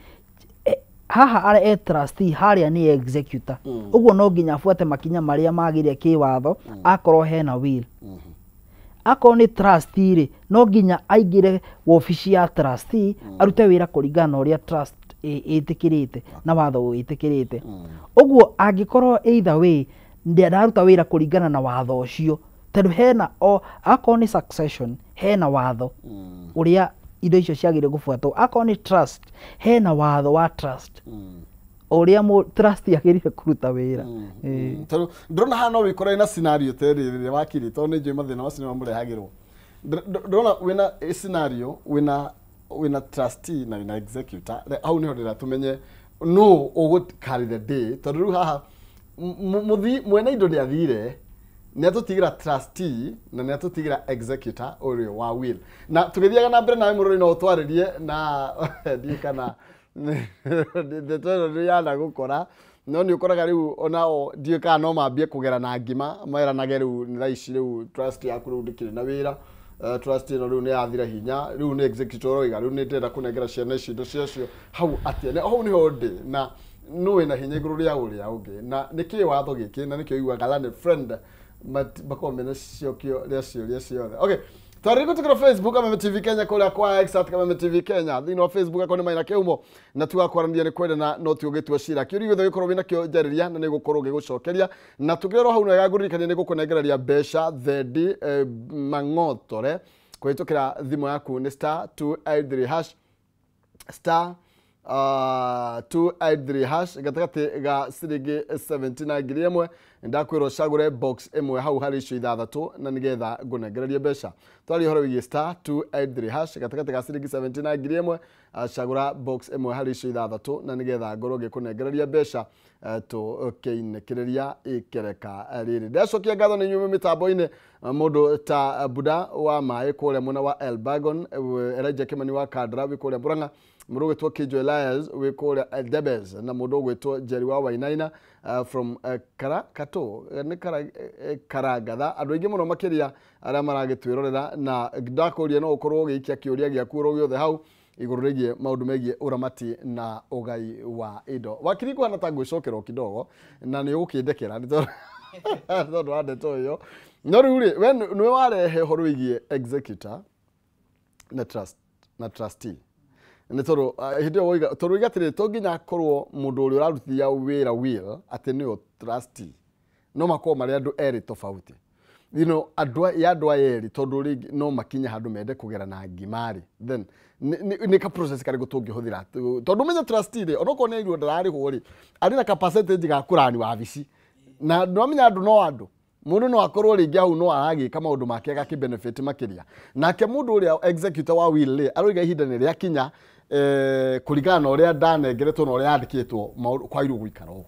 haha arĩ e trustee, harĩa nĩ executor. Ũguo no nginya abuate makinya marĩa magĩrĩire kĩwatho akorwo hena will. Akorwo nĩ trustee rĩ, no nginya aingĩre wobici ya trustee arute wĩra kũringana na ũrĩa trust ĩtĩkĩrĩte na watho wĩtĩkĩrĩte. Ũguo angĩkorwo either way ndararuta wĩra kũringana na watho ũcio, tondũ hena o akorwo nĩ succession hena watho ũrĩa indo icio ciagĩrĩire gũbuatwo. Akorwo nĩ trust hena watho wa trust ũrĩa trust yagĩrĩire kũruta wĩra. Tondũ ndĩrona haha no wĩkore na scenario ta ĩrĩ rĩrĩa wakiri, tondũ nĩ njũĩ mathĩna macio nĩmo mũrehagĩrwo. Ndĩrona wĩna scenario wĩna trustee na wĩna executor. Hau nĩho ndĩrenda tũmenye nũ ũgũ carry the day, tondũ rĩu haha mũthi mwene indo nĩ athire, nĩ atũtigĩra trustee na nĩ atũtigĩra executor ũrĩa wa will. Na tũgĩthiaga na mbere nawe mũrori no ũtwarĩrie na ndiũĩ kana ndeto ĩno nĩ yana gũkora, no nĩ ũkoraga rĩu onao ndiũĩ kana no mambie kũgera na ngima meranage rĩu nĩ thaa ici rĩu trust yaku rĩu ndĩkĩrĩ na wĩra. Trust ĩno rĩu nĩ yathira hinya, rĩu nĩ executor ũroiga rĩu nĩ ndĩrenda kũnengera ciana ici indo ciacio hau atĩa? Hau nĩho ndĩ na nũ wĩna hinya igũrũ rĩa ũrĩa ũngĩ, na nĩkĩĩ watho gĩkĩ, na nĩkĩo ũiguaga learned friend makoragwo mena icokio rĩa ciũria ciothe. Okay, twarĩ gũtũkĩra Facebook Kameme TV Kenya, kũrĩa kwa X at Kameme TV Kenya, thĩinĩ wa Facebook akorwo nĩ Maina Kĩhumo, na tuga kwaranĩria nĩ kwendana no ti ũgĩtua cira. Kĩũria gĩothe gĩkorwo wĩna kĩo njarĩria na nĩ gũkorwo ngĩgũcokeria, na tũkĩrerwo hau wega ngũririkania nĩ gũkũnengereria mbeca thendi mang'otore kũhĩtũkĩra thimũ yaku nĩ star 283 hash star 283 hash gatagatĩ ga ciringi 70 na ngiri ĩmwe. Ndakwĩrwo cagũre box ĩmwe hau harĩ icio ithathatũ na nĩgetha ngũnengererie mbeca. Twaria ũhoro wĩgiĩ star 283 hash gatagatĩ ga ciringi 70 na ngiri ĩmwe, cagũra box ĩmwe harĩ icio ithathatũ na nĩgetha ngorwo ngĩkũnengereria mbeca tũkĩinĩkĩrĩria ikereka rĩrĩ. Ndacokia ngatho nĩ inyuĩ mĩtambo-inĩ, mũndũ ta Buda wa maĩ kũrĩa mwena wa Elbagon, Elijah Kimani wa Kandara wĩ kũrĩa Murang'a, mũndũ ũgwĩtwo Kijo Elias wĩ kũrĩa Debes, na mũndũ ũgwĩtwo Jerry wa Wainaina from Kara Kato nĩ Kara Karangatha. Andũ aingĩ mũno makĩria arĩa maragĩtwĩrorera, na ndakũria no ũkorwo ũgĩikia kĩũria gĩaku oro gĩothe hau igũrũ rĩgiĩ maũndũ megiĩ ũramati na ũgai wa indo. Wakiri kũhana ta ngwĩcokera o kidogo na nĩ ũgũkĩndekera nĩ tondũ wa ndeto ĩyo. No rĩu rĩ, we nĩwe warehe ũhoro wĩgiĩ executor na trust. na trustee nĩ tondũ hĩndĩ ĩyo woiga tondũ oiga atĩrĩrĩ to nginya akorwo mũndũ ũrĩa ũrarutithia wĩra will atĩ nĩyo trustee, no makorwo marĩ andũ erĩ tofauti, andũ ya andũ aya erĩ, tondũ rĩngĩ no makinye handũ mende kũgera na ngima rĩ, then nĩ ka process karĩkũ tũngĩhũthĩra? Tondũ ũmenye trustee rĩ, onokorwo nĩ airwo ndararĩhwo rĩ, arĩ na ka percentage ga kũrani wabici, na ndwamenya andũ no andũ mũndũ no akorwo rĩngĩ hau no aragĩka maũndũ make agakĩ-benefit makĩria. Nake mũndũ ũrĩa executor wa will rĩ, aroiga ihinda nĩ rĩakinya, kũringana na ũrĩa ndanengeretwo na ũrĩa yandĩkĩtwo maũndũ kwagĩrĩirwo gũikara ũũ.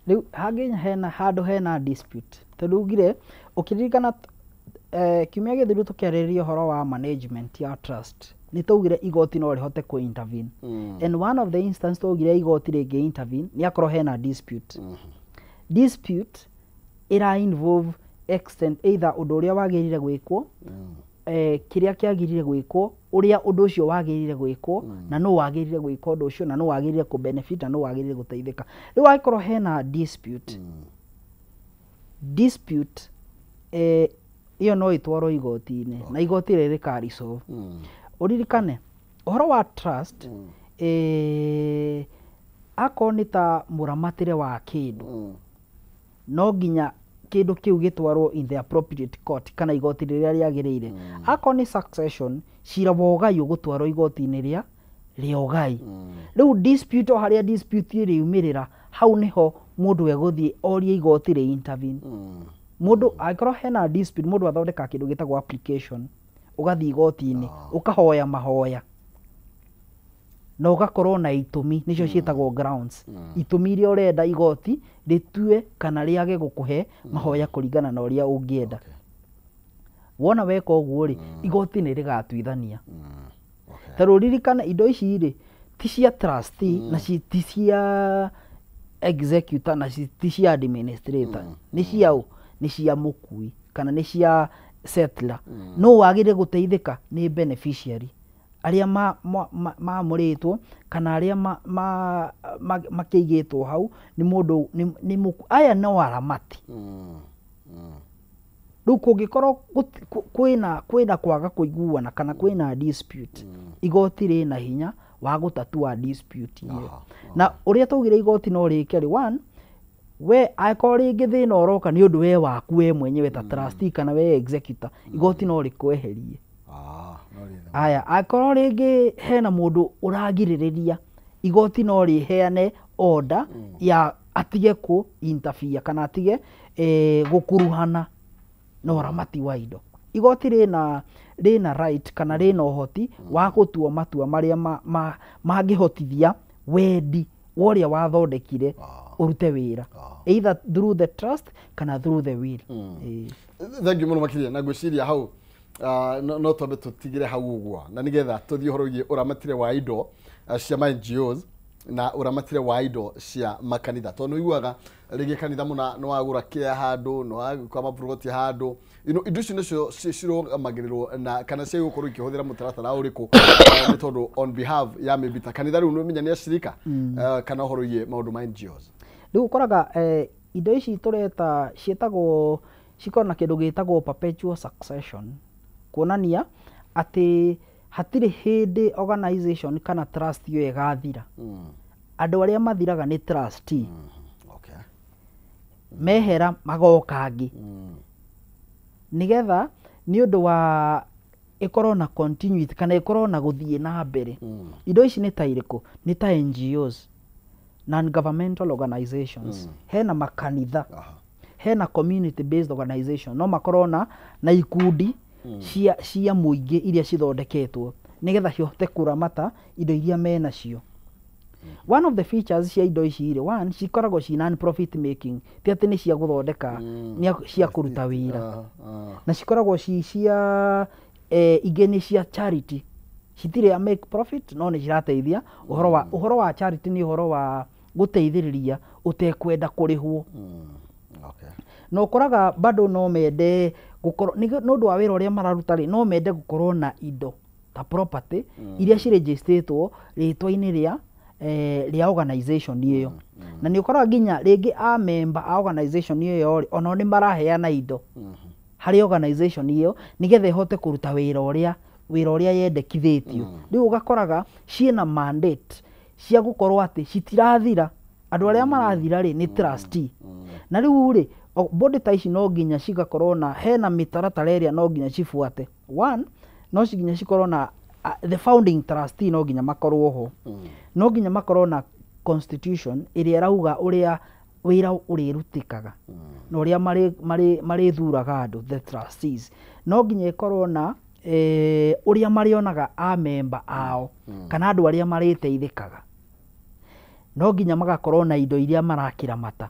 Rĩu hangĩ hena handũ hena dispute, tondũ ugire ũkĩririkana kiumia gĩthiru tũkĩarĩrĩria ũhoro wa management ya trust, nĩ twaugire igoti no rĩhote kũ intervene. And one of the instance twaugire igoti rĩngĩ intervene nĩ akorwo hena dispute. Dispute ĩra involve extent either ũndũ ũrĩa wagĩrĩire gwĩkwo, kĩrĩa kĩagĩrĩire gwĩkwo, ũrĩa ũndũ ũcio wagĩrĩire gwĩkwo, na nũ wagĩrĩire gwĩka ũndũ ũcio, na nũ wagĩrĩire kũ benefit, na nũ wagĩrĩire gũteithĩka. Rĩu angĩkorwo hena dispute, ĩyo no ĩtwarwo igoti-inĩ na igoti rĩrĩ rĩka resolve. Ũririkane ũhoro wa trust, akorwo nĩ ta mũramatĩre wa kĩndũ, no nginya kĩndũ kĩu gĩtwarwo in the appropriate court kana igoti rĩrĩa rĩagĩrĩire. Akorwo nĩ succession, cira wa ũgai ũgũtwarwo igoti-inĩ rĩa ũgai. Rĩu dispute, o harĩa dispute ĩrĩumĩrĩra, hau nĩho mũndũ egũthiĩ orie igoti rĩ intervene. Mũndũ angĩkorwo hena dispute, mũndũ athondekaga kĩndũ gĩtagwo application, ũgathiĩ igoti-inĩ, ũkahoya mahoya na ũgakorwo na itũmi, nĩcio ciĩtagwo grounds, itũmi iria ũrenda igoti rĩtue kana rĩage gũkũhe mahoya kũringana na ũrĩa ũngĩenda. Wona weka ũguo rĩ, igoti nĩ rĩgatuithania. Tondũ ririkana indo ici rĩ, ti cia trustee na ti cia executor na ti cia administrator. Nĩ cia ũ? Nĩ cia mũkui kana nĩ cia settler. No wagĩrĩire gũteithĩka nĩ beneficiary arĩa mamũrĩtwo kana arĩa makĩigĩtwo hau nĩ mũndũ nĩ aya no aramati. Rĩu kũngĩkorwo kwĩna kwaga kũiguana kana kwĩna dispute, igoti rĩna hinya wa gũtatua dispute ĩyo. Na ũrĩa twaugire igoti no rĩke rĩ, one, we angĩkorwo rĩngĩ thĩna ũroka nĩ ũndũ we waku we mwenyewe ta trustee kana we executor, igoti no rĩkweherie. No rĩthe. Aya, angĩkorwo rĩngĩ hena mũndũ ũragirĩrĩria, igoti no rĩheane order ya atige kũ interfere kana atige gũkuruhana na ũramati wa indo. Igoti rĩna right kana rĩna ũhoti wa gũtua matua marĩa mangĩhotithia wendi wa ũrĩa wathondekire ũrute wĩra, either through the trust kana through the will. Thank you mũno makĩria, na ngwĩciria hau no twambe tũtigĩre hau ũguo na nĩgetha tũthiĩ ũhoro wĩgiĩ ũramatĩre wa indo cia ma NGOs na ũramatĩre wa indo cia makanitha, tondũ nĩ ũiguaga rĩngĩ kanitha mũna nĩ wagũra kĩa handũ, nĩ wagũka maburoti handũ, indo icio nĩcio cirũgamagĩrĩrwo na kana cia gũkorwo ikĩhũthĩra mũtaratara ũrĩkũ, nĩ tondũ on behalf ya maybe ta kanitha rĩu nĩ ũmenya nĩ acirika, kana ũhoro wĩgiĩ maũndũ ma NGOs. Rĩu ũkoraga indo ici tũreta ciĩtagwo, cikoragwo na kĩndũ gĩtagwo perpetual succession, kuonania atĩ hatirĩ hĩndĩ organization kana trust ĩyo ĩgathira. Andũ arĩa mathiraga nĩ trustee. Mehera magoka angĩ. Nĩgetha nĩ ũndũ wa ĩkorwo na continuity kana ĩkorwo na gũthiĩ na mbere. Indo ici nĩ ta irĩkũ? Nĩ ta NGOs, non-governmental organizations. Hena makanitha. Hena community based organization, no makorwo na ikundi cia mũingĩ iria cithondeketwo nĩgetha cihote kũramata indo iria menacio. One of the features cia indo ici rĩ, one, cikoragwo ci non-profit making, ti atĩ nĩ cia gũthondeka, nĩ cia kũruta wĩra. Na cikoragwo ci cia, ingĩ nĩ cia charity, citirĩ a make profit no nĩ cirateithia. Ũhoro wa charity nĩ ũhoro wa gũteithĩrĩria ũtekwenda kũrĩhwo. Na ũkoraga bado no mende gũkorwo nĩ ũndũ wa wĩra ũrĩa mararuta rĩ, no mende gũkorwo na indo ta property iria ciregisterĩtwo rĩtwa-inĩ rĩa organization ĩyo. Na nĩ ũkoraga nginya rĩngĩ a member a organization ĩyo rĩ, onao nĩ maraheana indo harĩ organization ĩyo nĩgetha ĩhote kũruta wĩra ũrĩa wĩra ũrĩa yendekithĩtio. Rĩu ũgakoraga ciĩna mandate cia gũkorwo atĩ citirathira, andũ arĩa marathira rĩ nĩ trustee. Na rĩu rĩ body ta ici no nginya cigakorwo na hena mĩtaratara ĩrĩa no nginya cibuate. One, no nginya cikorwo na the founding trustee no nginya makorwo ho. No nginya makorwo na constitution ĩrĩa ĩrauga ũrĩa wĩra ũrĩrutĩkaga na ũrĩa marĩthuraga andũ, the trustees. No nginya ĩkorwo na ũrĩa marĩonaga a member ao kana andũ arĩa marĩteithĩkaga. No nginya magakorwo na indo iria marakĩramata.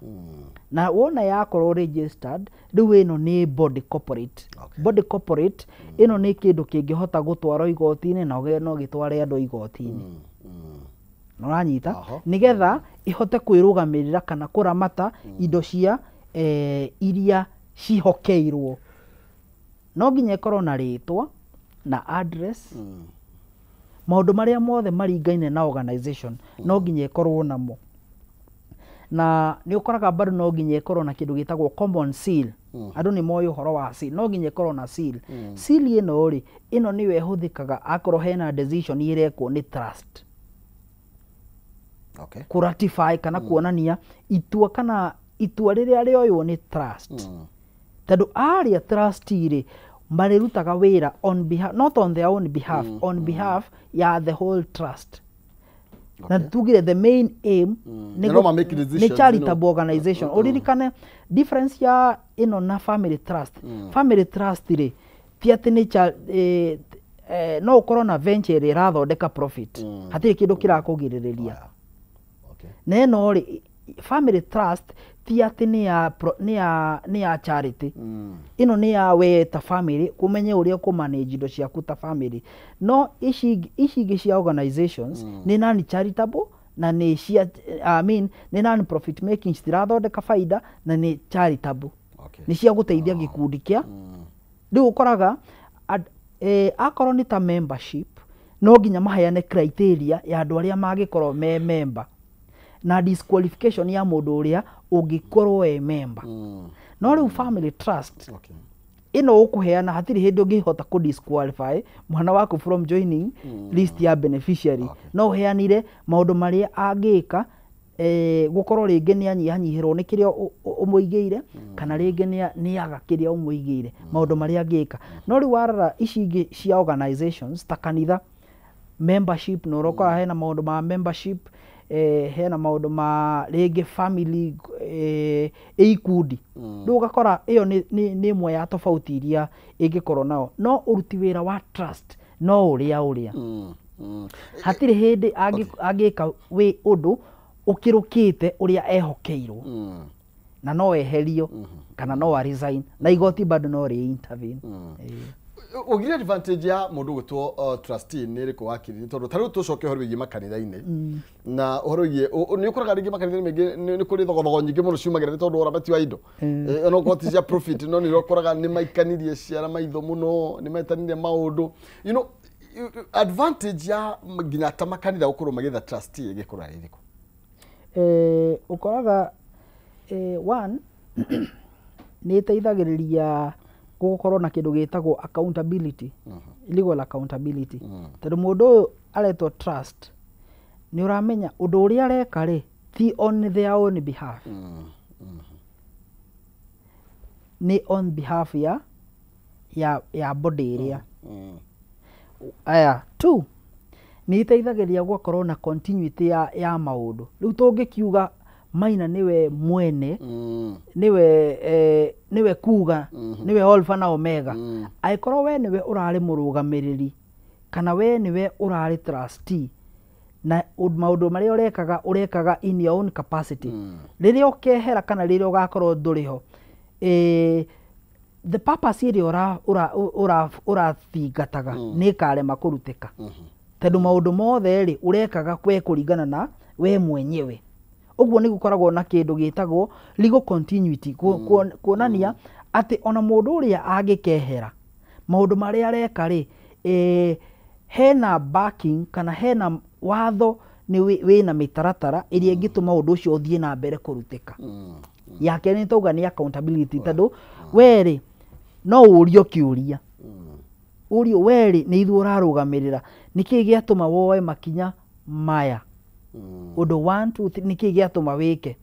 Na wona yakorwo registered, rĩu ĩno nĩ body corporate. Body corporate ĩno nĩ kĩndũ kĩngĩhota gũtwarwo igoti-inĩ na no gĩtware andũ igoti-inĩ. Nĩũranyita? Nĩgetha ĩhote kwĩrũgamĩrĩra kana kũramata indo cia iria cihokeirwo. No nginya ĩkorwo na rĩtwa na address, maũndũ marĩa mothe maringaine na organization no nginya ĩkorwo namo. Na nĩ ũkoraga bado no nginya ĩkorwo na kĩndũ gĩtagwo common seal. Andũ nĩ moĩ ũhoro wa seal, no nginya ĩkorwo na seal. Seal ĩno rĩ, ĩno nĩyo ĩhũthĩkaga akorwo hena decision ĩrekwo nĩ trust. Kũratify kana kuonania itua kana itua rĩrĩa rĩoywo nĩ trust. Tondũ arĩa trustee rĩ marĩrutaga wĩra on behalf, not on their own behalf, on behalf ya the whole trust. Na tugire the main aim nĩ charitable organization. Ũririkane difference ya ĩno na family trust. Family trust rĩ ti atĩ nĩ no ũkorwo na venture ĩrĩa ĩrathondeka profit, hatirĩ kĩndũ kĩrakũgirĩrĩria. Na ĩno rĩ family trust ti atĩ nĩ ya charity. Ĩno nĩ ya we ta family kũmenye ũrĩa ũkũmanage indo ciaku ta family. No ici ingĩ cia organizations nĩ non charitable na nĩ cia, I mean, nĩ non profit making, citirathondeka faida na nĩ charitable. Nĩ cia gũteithia gĩkundi kĩa. Rĩu ũkoraga akorwo nĩ ta membership no nginya maheane criteria ya andũ arĩa mangĩkorwo me member na disqualification ya mũndũ ũrĩa ũngĩkorwo e member. No rĩu family trust ĩno ũkũheana hatirĩ hĩndĩ ũngĩhota kũ disqualify mwana waku from joining list ya beneficiary. No ũheanire maũndũ marĩa angĩka, gũkorwo rĩngĩ nĩ anyihanyihĩrwo nĩ kĩrĩa ũmũigĩire kana rĩngĩ nĩ aga kĩrĩa ũmũigĩire, maũndũ marĩa angĩka. No rĩu warora ici ingĩ cia organizations ta kanitha membership, no ũrokora hena maũndũ ma membership, hena maũndũ ma rĩngĩ family ikundi. Rĩu ũgakora ĩyo nĩ ĩmwe ya tofauti iria ĩngĩkorwo nao. No ũruti wĩra wa trust no ũrĩa ũrĩa hatirĩ hĩndĩ angĩka wĩ ũndũ ũkĩrũkĩte ũrĩa ehokeirwo, na no eherio kana no a resign na igoti bado no rĩ intervene. Ũgire advantage ya mũndũ gwĩtwo trustee nĩ ĩrĩkũ wakiri? Tondũ ta rĩu tũcoke ũhoro wĩgiĩ makanitha-inĩ na ũhoro wĩgiĩ nĩ ũkoraga rĩngĩ makanitha-inĩ maingĩ nĩ kũrĩ thogothogo nyingĩ mũno ciumagĩra nĩ tondũ ũramati wa indo, ona okorwo ti cia profit, no nĩ ũkoraga nĩ maikanirie ciara maitho mũno, nĩ metanirie maũndũ, you know, advantage ya nginya ta makanitha gũkorwo magĩetha trustee ĩgĩkorwo ĩrĩkũ? Ũkoraga one nĩ ĩteithagĩrĩria gũkorwo na kĩndũ gĩtagwo accountability, legal accountability. Tondũ mũndũ ũyũ aretwo trust nĩ ũramenya ũndũ ũrĩa areka rĩ ti on their own behalf, nĩ on behalf ya body ĩrĩa. Aya, two, nĩ ĩteithagĩrĩria gũgakorwo na continuity ya maũndũ. Rĩu tũngĩkiuga Maina nĩwe mwene, nĩwe kuga, nĩwe Alpha na Omega, angĩkorwo we nĩwe ũrarĩ mũrũgamĩrĩri kana we nĩwe ũrarĩ trustee na maũndũ marĩa ũrekaga ũrekaga in your own capacity, rĩrĩa ũkehera kana rĩrĩa ũgakorwo ndũrĩ ho, the purpose ĩrĩa ũrathingataga nĩ ĩkarema kũrutĩka, tondũ maũndũ mothe rĩ ũrekaga kwe kũringana na we mwenyewe. Ũguo nĩ gũkoragwo na kĩndũ gĩtagwo legal continuity, kuonania atĩ ona mũndũ ũrĩa angĩkehera maũndũ marĩa areka rĩ, hena backing kana hena watho nĩ wĩna mĩtaratara ĩrĩa ĩngĩtũma ũndũ ũcio ũthiĩ na mbere kũrutĩka. Ya kerĩ nĩ tauga nĩ accountability, tondũ we rĩ no ũrio kĩũria, Ũrio werĩ nĩ ithuĩ ũrarũgamĩrĩra, nĩkĩĩ gĩatũma woe makinya maya? Ũndũ 1 2 3 nĩkĩĩ gĩatũma wĩke?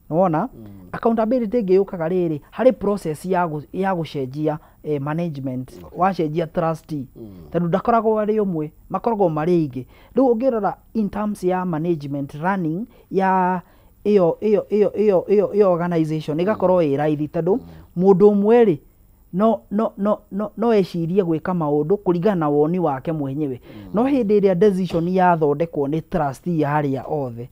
Nĩwona? Accountability ĩngĩ yũkaga rĩrĩ harĩ process ya gũcenjia management, wacenjia trustee, tondũ ndakoragwo arĩ ũmwe, makoragwo marĩ aingĩ. Rĩu ũngĩrora in terms ya management running ya ĩyo ĩyo ĩyo ĩyo ĩyo ĩyo organization ĩgakorwo ĩ raithi, tondũ mũndũ ũmwe rĩ no ecirie gwĩka maũndũ kũringana na woni wake mwenyewe. No hĩndĩ ĩrĩa decision yathondekwo nĩ trustee harĩa othe,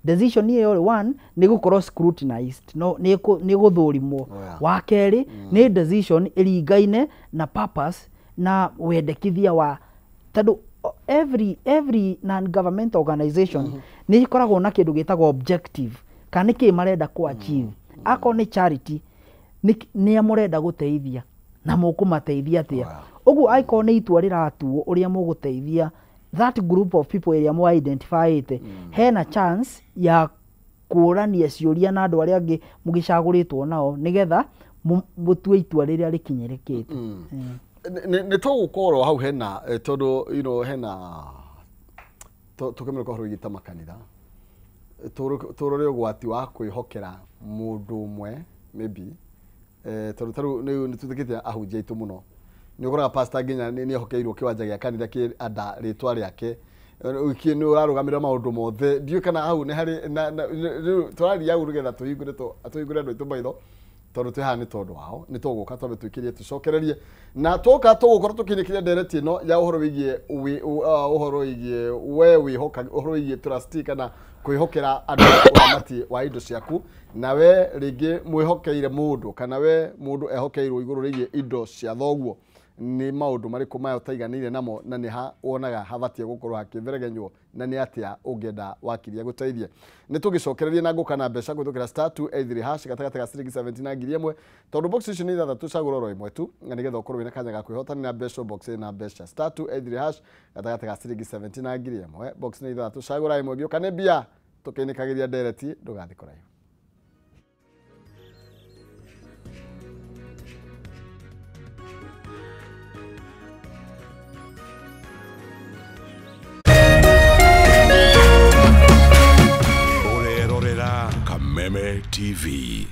decision ĩyo rĩ, one nĩ gũkorwo scrutinized, no nĩ gũthũrimwo. Wa kerĩ nĩ decision ĩringaine na purpose na wendekithia wa, tondũ every non-government organization nĩ ĩkoragwo na kĩndũ gĩtagwo objective, kana nĩkĩĩ marenda kũ achieve. Akorwo nĩ charity, nĩa mũrenda gũteithia na mũkũmateithia atĩa. Ũguo angĩkorwo nĩ itua rĩratuo ũrĩa mũgũteithia that group of people ĩrĩa mũ identifyĩte, hena chance ya kũrania ciũria na andũ arĩa angĩ mũgĩcagũrĩtwo nao, nĩgetha mũtue itua rĩrĩa rĩkinyĩrĩkĩte. Nĩ tũgũkorwo hau hena tondũ you know hena tũkĩmenya ũhoro wĩgiĩ ta makanitha, tũrore ũgwati wa kwĩhokera mũndũ ũmwe maybe, tondũ tarĩu nĩ tũthikĩte ahunjia aitũ mũno, nĩ ũkoraga pastor nginya nĩ ehokeirwo kĩwanja gĩa kanitha kĩ anda rĩtwa rĩake, nĩ ũrarũgamĩrĩra maũndũ mothe. Ndiũĩ kana hau nĩ harĩ rĩu tũraria hau nĩgetha tũhingũre andũ aitũ maitho, tondũ twĩ haha nĩ tondũ wao. Nĩ tũgũka twambe twĩkĩrie tũcokererie, na twoka tũgũkorwo tũkĩinĩkĩria ndereti ĩno ya ũhoro wĩgiĩ ũhoro wĩgiĩ we wĩhoka, ũhoro wĩgiĩ trustee kana kwĩhokera andũ ũramati wa indo ciaku, na we rĩngĩ mwĩhokeire mũndũ kana we mũndũ ehokeirwo igũrũ rĩgiĩ indo cia thoguo, nĩ maũndũ marĩkũ maya ũtaiganĩire namo, na nĩ ha wonaga habatiĩ gũkorwo hakĩtheregenywo, na nĩ atĩa ũngĩenda wakiria gũteithie. Nĩ tũgĩcokererie na ngũka na mbeca kũhĩtũkĩra *283# gatagatĩ ga ciringi 70 na 1000, tondũ box icio nĩ ithathatũ, cagũra oro ĩmwe tu na nĩgetha ũkorwo wĩna kanya ga kwĩhotanĩra mbeca. Box ĩna mbeca *283# gatagatĩ ga ciringi 70 na 1000, box nĩ ithathatũ, cagũra ĩmwe, ngĩũka nĩ mbia tũkĩinĩkagĩria ndereti. Ndũgathiĩ kũraihu. Kameme TV.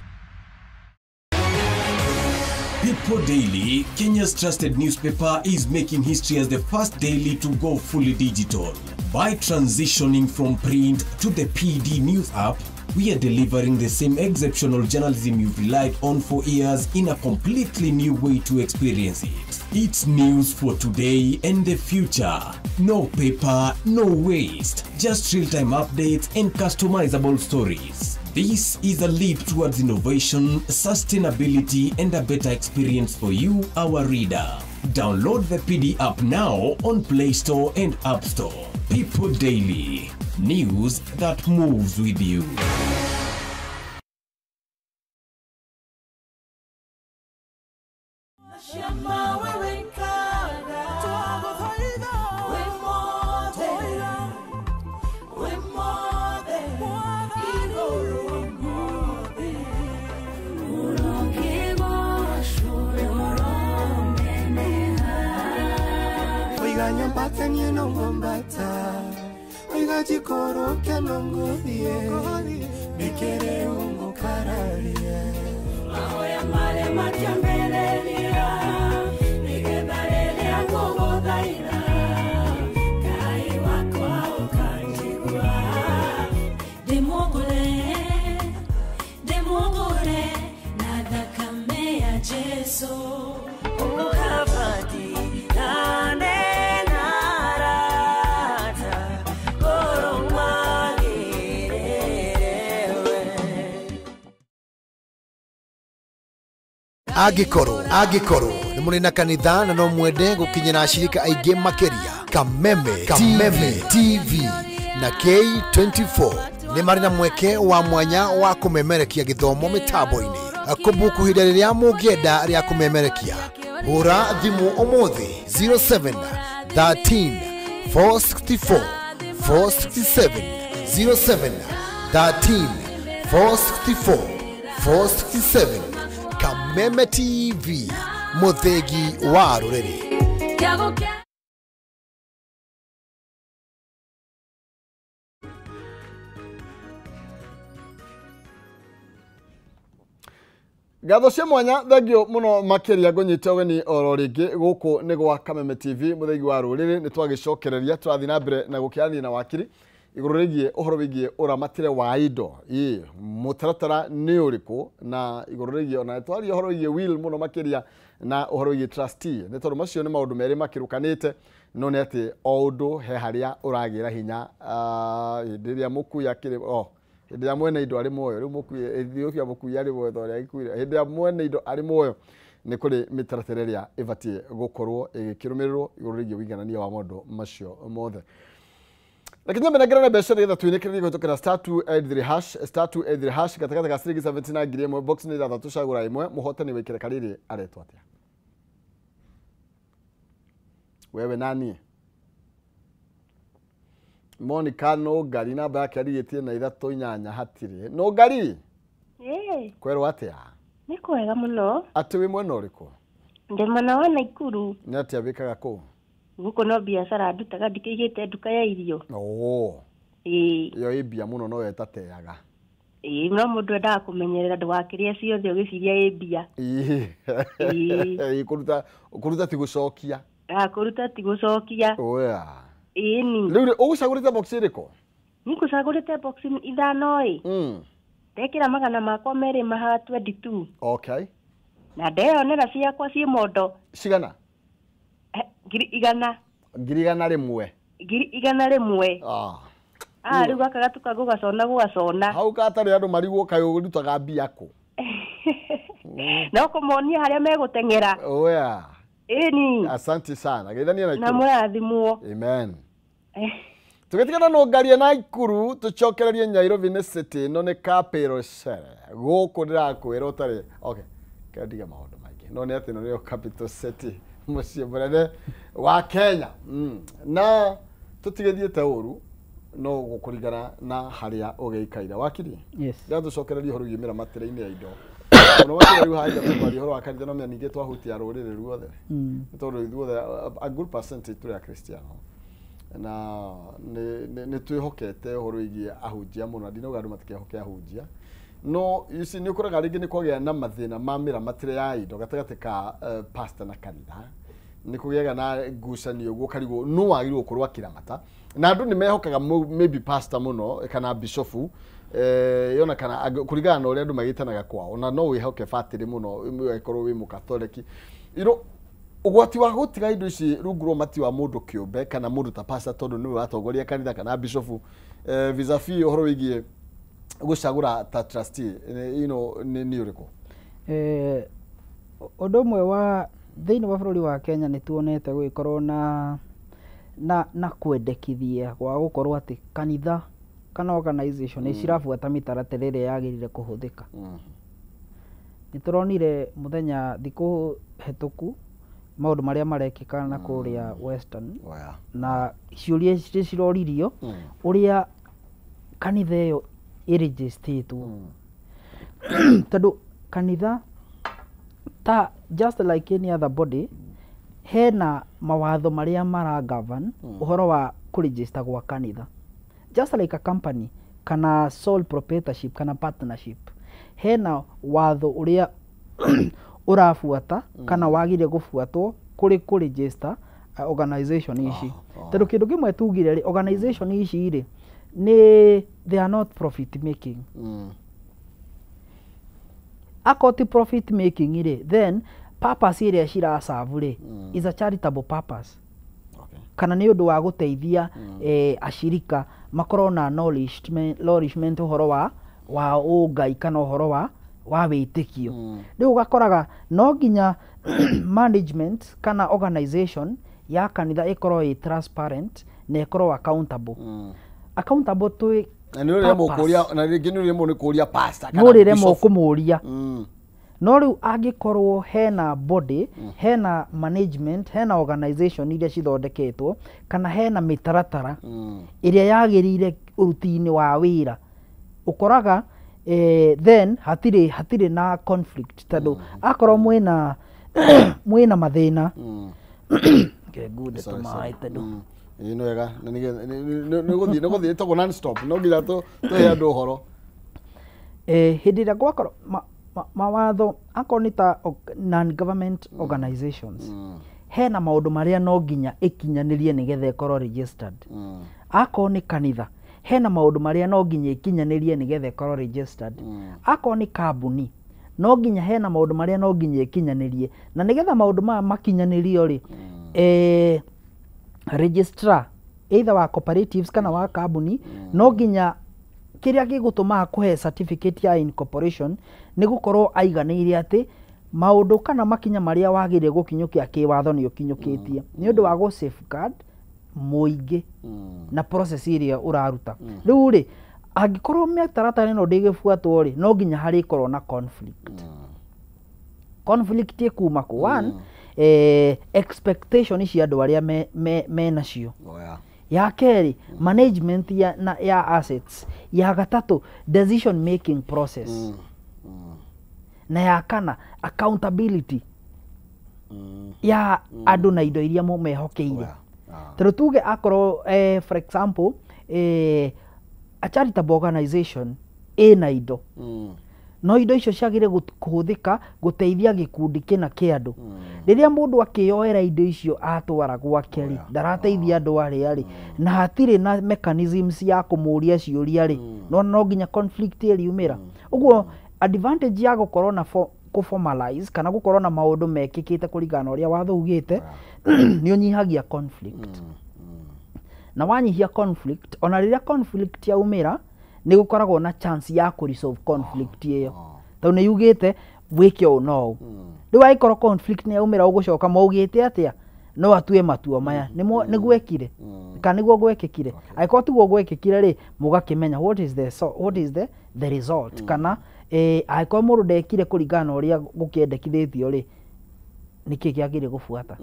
People Daily, Kenya's trusted newspaper, is making history as the first daily to go fully digital. By transitioning from print to the PD News app, we are delivering the same exceptional journalism you've relied on for years in a completely new way to experience it. It's news for today and the future. No paper, no waste, just real-time updates and customizable stories. This is a leap towards innovation, sustainability, and a better experience for you, our reader. Download the PD app now on Play Store and App Store. People Daily, news that moves with you. Angĩkorwo nĩ mũrĩ na kanitha na no mwende gũkinyĩra ashirika aingĩ makĩria, Kameme TV na K24 nĩ marĩ na mweke wa mwanya wa kũmemerekia gĩthomo mĩtambo-inĩ. Kũbuku ihinda rĩrĩa mũngĩenda rĩa kũmemerekia, hũra thimũ ũmũthĩ 07 13 464 467 07 13 464 467. Kameme TV, Mũthĩgi wa rũrĩrĩ. Ngatho cia mwanya thengio muno makiria ngũnyite ũgeni oro rĩngĩ gũkũ nĩ gwa Kameme TV mũthĩgi wa rũrĩrĩ. Nĩ twagĩcokereria tũrathiĩ na mbere na gũkĩaranĩria na wakiri igũrũ rĩgiĩ ũhoro wĩgiĩ ũramatĩre wa indo, ĩ mũtaratara nĩ ũrĩkũ, na igũrũ rĩgiĩ ona twaria ũhoro wĩgiĩ will mũno makĩria na ũhoro wĩgiĩ trustee, nĩ tondũ macio nĩ maũndũ merĩ makĩrũkanĩte, no nĩ atĩ o ũndũ he harĩa ũragĩra hinya hĩndĩ ĩrĩa mũkui akĩrĩ o hĩndĩ ĩrĩa mwene indo arĩ muoyo. Rĩu mũkui Ethiopia mũkui arĩ muoyo tondũ ũrĩa agĩkuire, hĩndĩ ĩrĩa mwene indo arĩ muoyo nĩ kũrĩ mĩtaratara ĩrĩa ĩbatiĩ gũkorwo ĩgĩkĩrũmĩrĩrwo igũrũ rĩgiĩ ũiganania wa maũndũ macio mothe. Lakini nyambe nagera mbeca nĩgetha twinĩkĩrĩrie kũhĩtũkĩra star 283 hash, star 283 hash gatagatĩ ka ciringi 70 na 1000, box nĩ ithathatũ, cagũra ĩmwe. Mũhotani wa ikereka rĩrĩ aretwo atĩa? Wewe nani? Monica Nũngari, namba yake arigĩtie na 3 8 hatirĩ. Nũngari? Ĩĩ. Kwerwo atĩa? Nĩ kwega mũno. Atĩ wĩ mwena ũrĩkũ? Ndĩ mwena wa Naikuru. Nĩ atĩa wĩkaga kũu? Gũkũ no biacara ndutaga, ndikĩigĩte nduka ya irio. Oo. Ĩĩ. Ĩyo ĩ mbia mũno no ĩtateaga. Ĩĩ, no mũndũ endaga kũmenyerera ndũgakĩrĩe ciothe ũgĩciria ĩ mbia. Ĩĩ. Ĩĩ. Kũruta ti gũcokia. Kũruta ti gũcokia. Oya. Ĩni. Rĩu rĩ, ũgũcagũrĩte box ĩrĩkũ? Niĩ ngũcagũrĩte box 5 ĩ. Ndekĩra magana makwa merĩ ma 22. Okay. Na ndeyonera ciakwa ciĩ mondo. Cigana? 100,000. 100,000. 100,000. Ah. Rĩu gaka gatuka gũgacona gũgacona. Hau gatarĩ andũ marigwo kaĩ ũrutaga mbia kũ? No kũmonia harĩa megũteng'era. Oya. Ĩni. Asante sana. Geithania Naikuru. Na mũrathimwo. Amen. Tũgĩtigana Nũngarie Naikuru tũcokererie Nairobi nĩ city ĩno nĩ capital city. Gũkũ ndĩrakwĩra ũtarĩ. Okay. Kendige maũndũ maingĩ. No nĩ atĩ ĩno nĩyo capital city, mũciĩ mũnene wa Kenya. Na tũtigĩthiĩte ũru no gũkũringana na harĩa ũgĩikaire. Wakiri? Yes. Ndĩratũcokereria ũhoro wĩgiĩ mĩramatĩre-inĩ ya indo. Mũno makĩria rĩu haha tũkwaria ũhoro wa kanitha no mĩa ningĩ twahutia rũrĩrĩ ruothe. Nĩ tondũ ithuothe a good percentage tũrĩ Akristiano. Na nĩ twĩhokete ũhoro wĩgiĩ ahunjia mũno, ndinauga andũ matikehoke ahunjia, no you see nĩ ũkoraga rĩngĩ nĩ kwagĩa na mathĩna ma mĩramatĩre ya indo gatagatĩ ka pastor na kanitha, nĩ kũgĩaga na ngucanio ũguo ũkarigwo nũ wagĩrĩirwo gũkorwo akĩramata, na andũ nĩ mehokaga maybe pastor mũno kana bishofu yona kana kũringana na ũrĩa andũ magĩtanaga kwao, na no wĩhoke batĩrĩ mũno ũgĩkorwo wĩ mũkatoliki. You know, ũgwati wa gũtiga indo ici rungu rwa mati wa mũndũ kĩũmbe kana mũndũ ta pastor tondũ nĩwe watongoria kanitha kana bishofu vis-a-vis ũhoro wĩgiĩ gũcagũra ta trustee, you know, nĩ ũrĩkũ? Ũndũ ũmwe wa thĩinĩ wa bũrũri wa Kenya nĩ tuonete gũgĩkorwo na kwendekithia gwa gũkorwo atĩ kanitha kana organization nĩ cirabuata mĩtaratara ĩrĩa yagĩrĩire kũhũthĩka. Nĩ tũronire mũthenya thikũ hĩtũku maũndũ marĩa marekĩka na kũrĩa Western, na ciũria ici ciroririo ũrĩa kanitha ĩyo ĩrĩgĩstĩtwo. Tondũ kanitha ta just like any other body hena mawatho marĩa mara govern ũhoro wa kũregister gwa kanitha, just like a company kana sole proprietorship kana partnership, hena watho ũrĩa ũrabuata kana wagĩrĩire gũbuatwo kũrĩ kũregister organization ici. Tondũ kĩndũ kĩmwe tugire rĩ, organization ici rĩ nĩ they are not profit making. Akorwo ti profit making rĩ, then purpose ĩrĩa ciraserve rĩ is a charitable purpose. Kana nĩ ũndũ wa gũteithia ashirika makorwo na nourishment ũhoro wa ũngai kana ũhoro wa wĩtĩkio. Rĩu ũgakoraga no nginya management kana organization ya kanitha ĩkorwo ĩ transparent na ĩkorwo accountable. Accountable to Na nĩ ũrĩremwo kũũria, na rĩngĩ nĩ ũrĩremwo nĩ kũũria pastor kana no ũrĩremwo bishop. kũmũũria. No rĩu angĩkorwo hena body, hena management, hena organization iria cithondeketwo kana hena mĩtaratara ĩrĩa yagĩrĩire ũruti-inĩ wa wĩra, ũkoraga then hatirĩ na conflict, tondũ akorwo mwĩna Mwĩna mathĩna. Ngunde tũmaĩ tondũ Ĩĩ nĩ wega na nĩ gũthiĩ ĩtagwo non stop, no nginya tũhe andũ ũhoro. Hĩndĩ ĩrĩa gwakorwo mawatho akorwo nĩ ta non government organizations, hena maũndũ marĩa no nginya ĩkinyanĩrie nĩgetha ĩkorwo registered. Akorwo nĩ kanitha, hena maũndũ marĩa no nginya ĩkinyanĩrie nĩgetha ĩkorwo registered. Akorwo nĩ kambuni, no nginya hena maũndũ marĩa no nginya ĩkinyanĩrie, na nĩgetha maũndũ maya makinyanĩrio rĩ, registrar either wa cooperatives kana wa kambuni, no nginya kĩrĩa gĩgũtũma kũhe certificate ya incorporation nĩ gũkorwo aiganĩire atĩ maũndũ kana makinya marĩa wagĩrĩire gũkinyũkia kĩwatho nĩ ũkinyũkĩtie, nĩ ũndũ wa gũ safeguard mũingĩ na process ĩrĩa ũraruta. Rĩu rĩ, angĩkorwo mĩtaratara ĩno ndĩgĩbuatwo rĩ, no nginya harĩkorwo na conflict. Conflict ĩkuma kũ? One, expectation cia andũ arĩa me nacio. Oh, yeah. Ya kerĩ, management ya assets. Ya gatatũ, decision making process. Na ya kana, accountability ya andũ na indo iria mehokeire. Oh, yeah. Ah. Tondũ tuge akorwo for example, a charitable organization ĩna indo, no indo icio ciagĩrĩire kũhũthĩka gũteithia gĩkundi kĩna kĩa andũ. Rĩrĩa mũndũ akĩyoera indo icio atwara gwake rĩ, ndarateithia andũ arĩa rĩ, na hatirĩ na mechanisms ya kũmũria ciũria rĩ, no nginya conflict ĩriumĩra. Ũguo advantage ya gũkorwo na kũ-formalize kana gũkorwo na maũndũ mekĩkĩte kũringana na ũrĩa watho ugĩte nĩ ũnyihagia conflict, na wanyihia conflict, ona rĩrĩa conflict yaumĩra, nĩ gũkoragwo na chance ya kũ resolve conflict ĩyo, tondũ nĩ yugĩte wĩke ũũ no ũũ. Rĩu angĩkorwo conflict nĩ yaumĩra, ũgũcoka maugĩte atĩa? No atue matua maya nĩguo ekire kana nĩguo gwekĩkire. Angĩkorwo tiguo gwekĩkire rĩ, mũgakĩmenya what is the, so, what is the result, kana angĩkorwo mũndũ ndekire kũringana na ũrĩa gũkĩendekithĩtio rĩ, nĩkĩ kĩagĩrĩire gũbuata.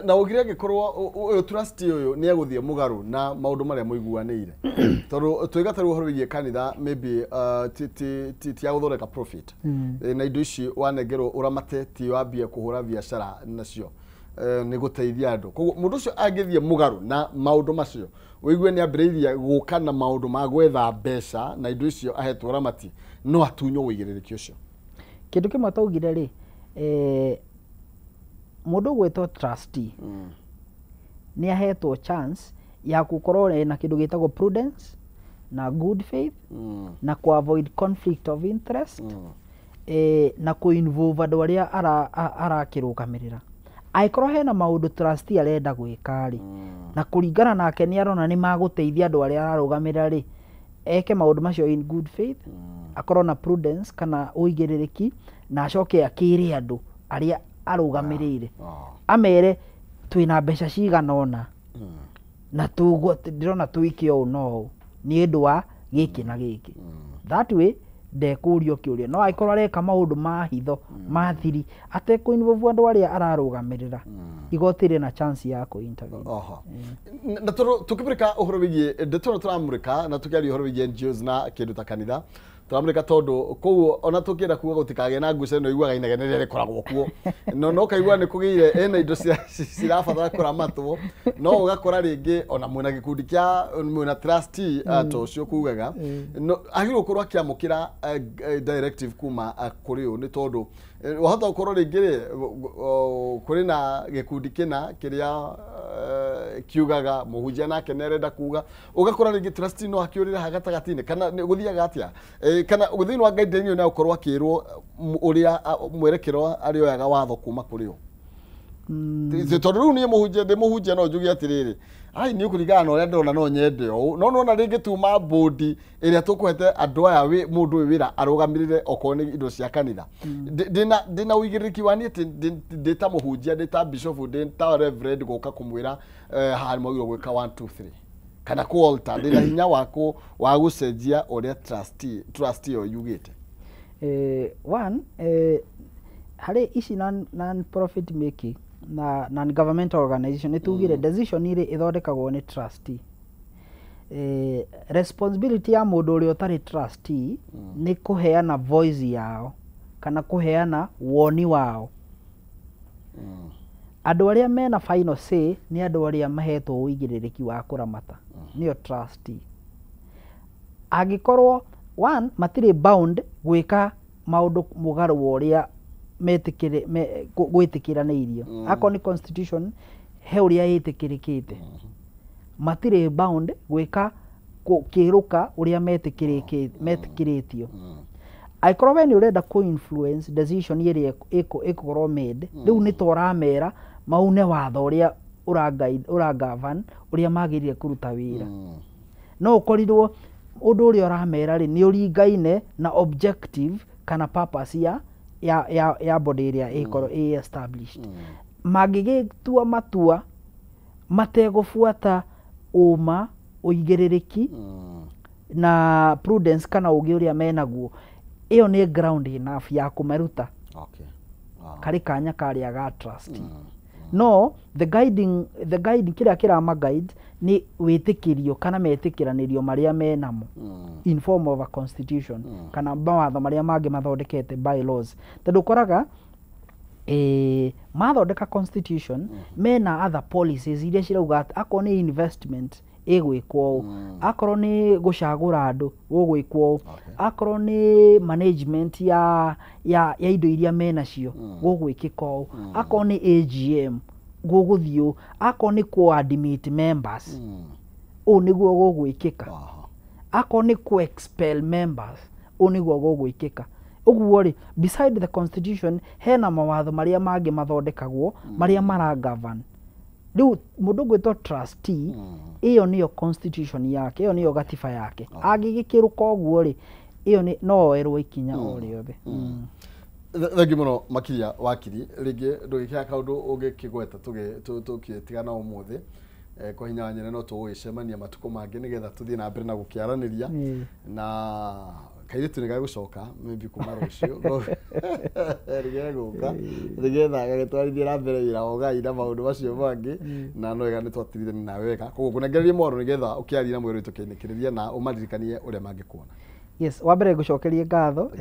Na ugire angĩkorwo ũyũ trustee ũyũ nĩ egũthiĩ mũgarũ na maũndũ marĩa mũiguanĩire, tondũ twĩga tarĩu ũhoro wĩgiĩ kanitha, maybe ti ya gũthondeka profit. Na indo ici wanengerwo ũramate, ti wambie kũhũra biacara nacio, nĩ gũteithia andũ. Koguo mũndũ ũcio angĩthiĩ mũgarũ na maũndũ macio, ũigue nĩ ambĩrĩirie gũka na maũndũ ma gwetha mbeca na indo icio ahetwo ramati, no atunywo ũigĩrĩrĩki ũcio. Kĩndũ kĩmwe twaugire rĩ, mũndũ ũgwĩtwo trustee nĩ ahetwo chance ya gũkorwo na kĩndũ gĩtagwo prudence na good faith na ku avoid conflict of interest, na kũ involve andũ arĩa arakĩrũgamĩrĩra. Angĩkorwo hena maũndũ trustee arenda gwĩka rĩ, na kũringana nake nĩ arona nĩ magũteithia andũ arĩa ararũgamĩrĩra rĩ, eke maũndũ macio in good faith, akorwo na prudence kana ũigĩrĩrĩki, na acoke akĩre andũ arĩa arũgamĩrĩire, amere twĩna mbeca cigana ũna na ndĩrona twĩke ũũ no ũũ nĩ ũndũ wa gĩkĩ na gĩkĩ. That way ndekũrio kĩũria. No angĩkorwo areka maũndũ ma hitho, ma thiri, atekũ involve andũ arĩa ararũgamĩrĩra, igoti rĩna chance ya kũ intervene. Oho. Na tondũ tũkĩmũrĩka ũhoro wĩgiĩ ndeto ĩno, tũramũrĩka na tũkĩaria ũhoro wĩgiĩ NGOs na kĩndũ ta kanitha, tũramũrĩka tondũ koguo ona tũkĩenda kuga gũtikagĩe na ngucanio, iguaga inegene rĩrĩa rĩkoragwo kuo, no kaigua nĩ kũgĩire ena indo cirabatara kũramatwo, no ũgakora rĩngĩ ona mwĩna gĩkundi kĩa mwĩna trustee ta ũcio kugaga no agĩrĩirwo gũkorwo akĩamũkĩra directive kuma kũrĩ ũũ, nĩ tondũ wahota gũkorwo rĩngĩ rĩ kũrĩ na gĩkundi kĩna kĩrĩa kiugaga mũhunjia nake nĩ arenda kuga, ũgakora rĩngĩ trustee no akĩũrĩra ha gatagatĩ-inĩ, kana gũthiaga atĩa? Kana thĩinĩ wa guideline ĩyo no gũkorwo akĩrwo ũrĩa mwerekero arĩoyaga watho kuma kũrĩ o? Tondũ rĩu niĩ mũhunjia, ndĩ mũhunjia, no njuge atĩrĩrĩ, ai niĩ kũringana na ũrĩa ndĩrona no nyende ũũ, no nona rĩngĩ tuma bũndi ĩrĩa tũkũhete andũ aya mũndũ ũyũ wĩra arũgamĩrĩre okorwo nĩ indo cia kanitha. Ndĩna ũigĩrĩrĩki wa niĩ ndĩ ta mũhunjia, ndĩ ta bishop, ndĩ ta reverend, gũka kũmwĩra haha nĩ mwagĩrĩirwo gwĩka 1 2 3 kana kũ alter? Ndĩna hinya wa gũcenjia ũrĩa trustee ĩyo yugĩte? One, harĩ ici non profit making na non governmental organization, nĩ tugire decision irĩ ĩthondekagwo nĩ trustee. Responsibility ya mũndũ ũrĩa ũtarĩ trustee nĩ kũheana voice yao kana kũheana woni wao. Andũ arĩa mena final say nĩ andũ arĩa mahetwo ũigĩrĩrĩki wa kũramata, nĩo trustee. Angĩkorwo one matirĩ bound gwĩka maũndũ mũgarũ wa ũrĩa gwĩtĩkĩranĩirio, akorwo nĩ constitution he ũrĩa ĩtĩkĩrĩkĩte, matirĩ bound gwĩka kĩrũka ũrĩa metĩkĩrĩtio. Angĩkorwo we nĩ ũrenda kũ influence decision ĩrĩa ĩkũkorwo made, rĩu nĩ ta ũramera maune watho ũrĩa ũragovern ũrĩa magĩrĩire kũruta wĩra. No ũkorirwo ũndũ ũrĩa ũramera rĩ nĩ ũringaine na objective kana purpose ya body ĩrĩa ĩkorwo ĩ established. Mangĩgĩtua matua mategũbuata ũma, ũigĩrĩrĩki na prudence kana ũgĩ ũrĩa menaguo, ĩyo nĩ ground enough ya kũmaruta karĩ kanya karĩa ga trustee. No the guiding kĩrĩa kĩrama guide nĩ wĩtĩkĩrio kana metĩkĩranĩrio marĩa menamo in form of a constitution kana mawatho marĩa mangĩ mathondekete bylaws. Tondũ ũkoraga mathondeka constitution mena other policies iria cirauga atĩ akorwo nĩ investment ĩgwĩkwo ũũ, akorwo nĩ gũcagũra andũ gũgwĩkwo ũũ, akorwo nĩ management ya indo iria menacio gũgwĩkĩka ũũ, akorwo nĩ AGM gũgũthiĩ ũũ, akorwo nĩ kũ-admit members ũũ nĩguo gũgwĩkĩka, akorwo nĩ kũ-expel members ũũ nĩguo gũgwĩkĩka. Ũguo rĩ, beside the constitution hena mawatho marĩa mangĩ mathondekagwo marĩa maragovern. Rĩu mũndũ ũgwĩtwo trustee ĩyo nĩyo constitution yake, ĩyo nĩyo gatiba yake. Angĩgĩkĩrũka ũguo rĩ, ĩyo nĩ no oerwo ikinya o rĩothe. Thengi mũno makĩria wakiri, rĩngĩ ndũgĩkĩra kaũndũ ũngĩkĩgweta tũgĩtigana ũmũthĩ. Kwa hinya wa nyene no tũgũgĩcemania matukũ mangĩ nĩgetha tũthiĩ na mbere na gũkĩaranĩria, na kairĩtu nĩ gagũcoka maybe kuma rũciũ nĩgegũka nĩgetha gagĩtwarithie na mbere wĩra wa ũgai na maũndũ macio mangĩ, na no wega nĩ twatirithania nawe wega. Koguo ngũnengererie mwaro nĩgetha ũkĩarie na mwĩrĩ witũ kĩinĩkĩrĩria na ũmaririkanie ũrĩa mangĩkuona. Yes, wa mbere ngũcokerie ngatho,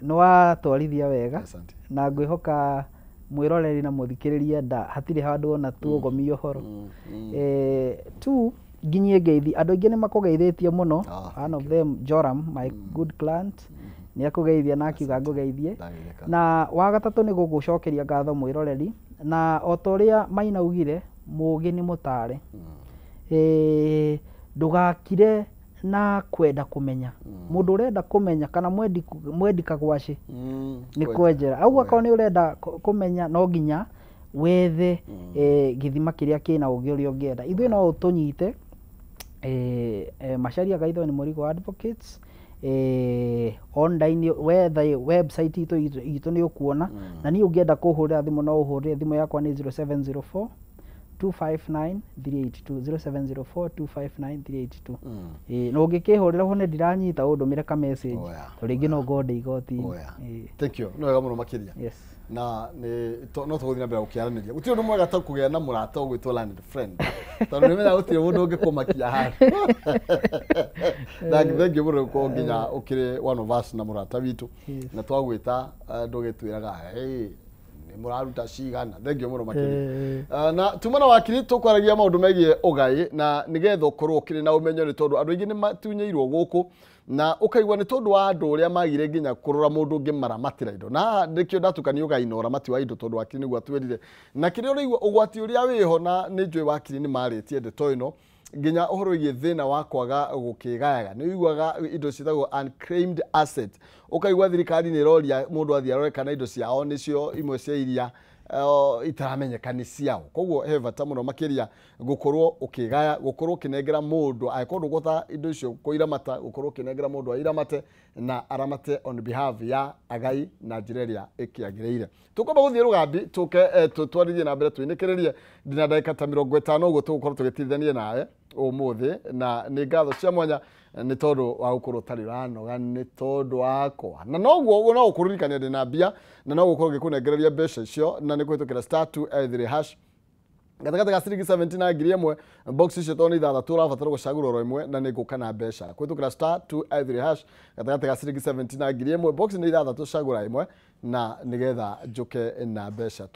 nĩ watwarithia wega na ngwĩhoka mwĩroreri na mũthikĩrĩria nda hatirĩ handũ ona tuogomia ũhoro. Two, nginyie ngeithi andũ aingĩ nĩ makũgeithĩtie mũno. One of them, Joram, my good client, nĩ akũgeithia na akiuga ngũgeithie. Na wa gatatũ nĩ gũgũcokeria ngatho mwĩroreri, na o ta ũrĩa Maina augire, mũũgĩ nĩ mũtare. Ndũgakire na kwenda kũmenya. Mũndũ ũrenda kũmenya kana mwendi kagwacĩ nĩ kwenjera. Ũguo akorwo nĩ ũrenda kũmenya no nginya wethe gĩthima kĩrĩa kĩna ũgĩ ũrĩa ũngĩenda. Ithuĩ no ũtũnyite Macharia Gaithoni Mũrigo Advocates, online wetha website itũ nĩ ũkuona, na niĩ ũngĩenda kũhũrĩra thimũ no ũhũrĩre thimũ yakwa nĩ 0704 259 382, 0704 259 382. Na ũngĩkĩhũrĩra ho nĩ ndiranyita ũndũmĩre ka message, to rĩngĩ no ngorwo ndĩ igoti-inĩ. Thank you, nĩ wega mũno makĩria. Yes. Na nĩ no tũgũthiĩ na mbere gũkĩaranĩria. Gũtirĩ ũndũ mwega ta kũgĩa na mũrata ũgwĩtwo learned friend, tondũ nĩ menyaga gũtirĩ mũndũ ũngĩkũmakia handũ. Na thank you mũno gũkorwo nginya ũkĩrĩ one of us na mũrata witũ, na twagwĩta ndũgĩtwĩraga hey mũraruta cigana. Thank you mũno makĩria. Na tuma na wakiri tũkwaragia maũndũ megiĩ ũgai, na nĩgetha ũkorwo ũkĩrĩ na ũmenyo, nĩ tondũ andũ aingĩ nĩ matunyĩirwo gũkũ na ũkaigua nĩ tondũ wa andũ ũrĩa magire nginya kũrora mũndũ ũngĩ maramatĩra indo, na nĩkĩo ndatukania ũgai na ũramati wa indo, tondũ wakiri nĩguo atwĩrire na kĩrĩa ũraigua ũgwati ũrĩa wĩho, na nĩ njũĩ wakiri nĩ marĩtie ndeto ĩno nginya ũhoro wĩgiĩ thĩna wa kwaga gũkĩgayaga. Nĩ ũiguaga indo ciĩtagwo unclaimed asset, ũkaigua thirikari nĩ ĩroria mũndũ athiĩ arore kana indo ciao nĩcio imwe cia iria itaramenyeka nĩ ciao. Koguo he bata mũno makĩria gũkorwo ũkĩgaya, gũkorwo ũkĩnengera mũndũ angĩkorwo ndũkũhota indo icio kũiramata, gũkorwo ũkĩnengera mũndũ airamate na aramate on behalf ya agai na njĩra ĩrĩa ĩkĩagĩrĩire. Tũkwamba gũthiĩ rũgambi tũke tũtwarithie na mbere tũinĩkĩrĩrie ndina ndagĩka ta 50 ũguo tũgũkorwo tũgĩtithania nawe ũmũthĩ, na nĩ ngatho cia mwanya nĩ tondũ wa gũkorwo ũtarĩ ũranoga nĩ tondũ wakwa, na noguo no gũkũririkania ndĩna mbia na no gũkorwo ngĩkũnengereria mbeca icio, na nĩ kũhĩtũkĩra *283# gatagatĩ ga ciringi 70 na 1000. Box icio tondũ nĩ ithathatũ ũrabatara gũcagũra oro ĩmwe, na nĩ ngũka na mbeca kũhĩtũkĩra *283# gatagatĩ ga ciringi 70 na 1000. Box nĩ ithathatũ, cagũra ĩmwe na nĩgetha njũke na mbeca.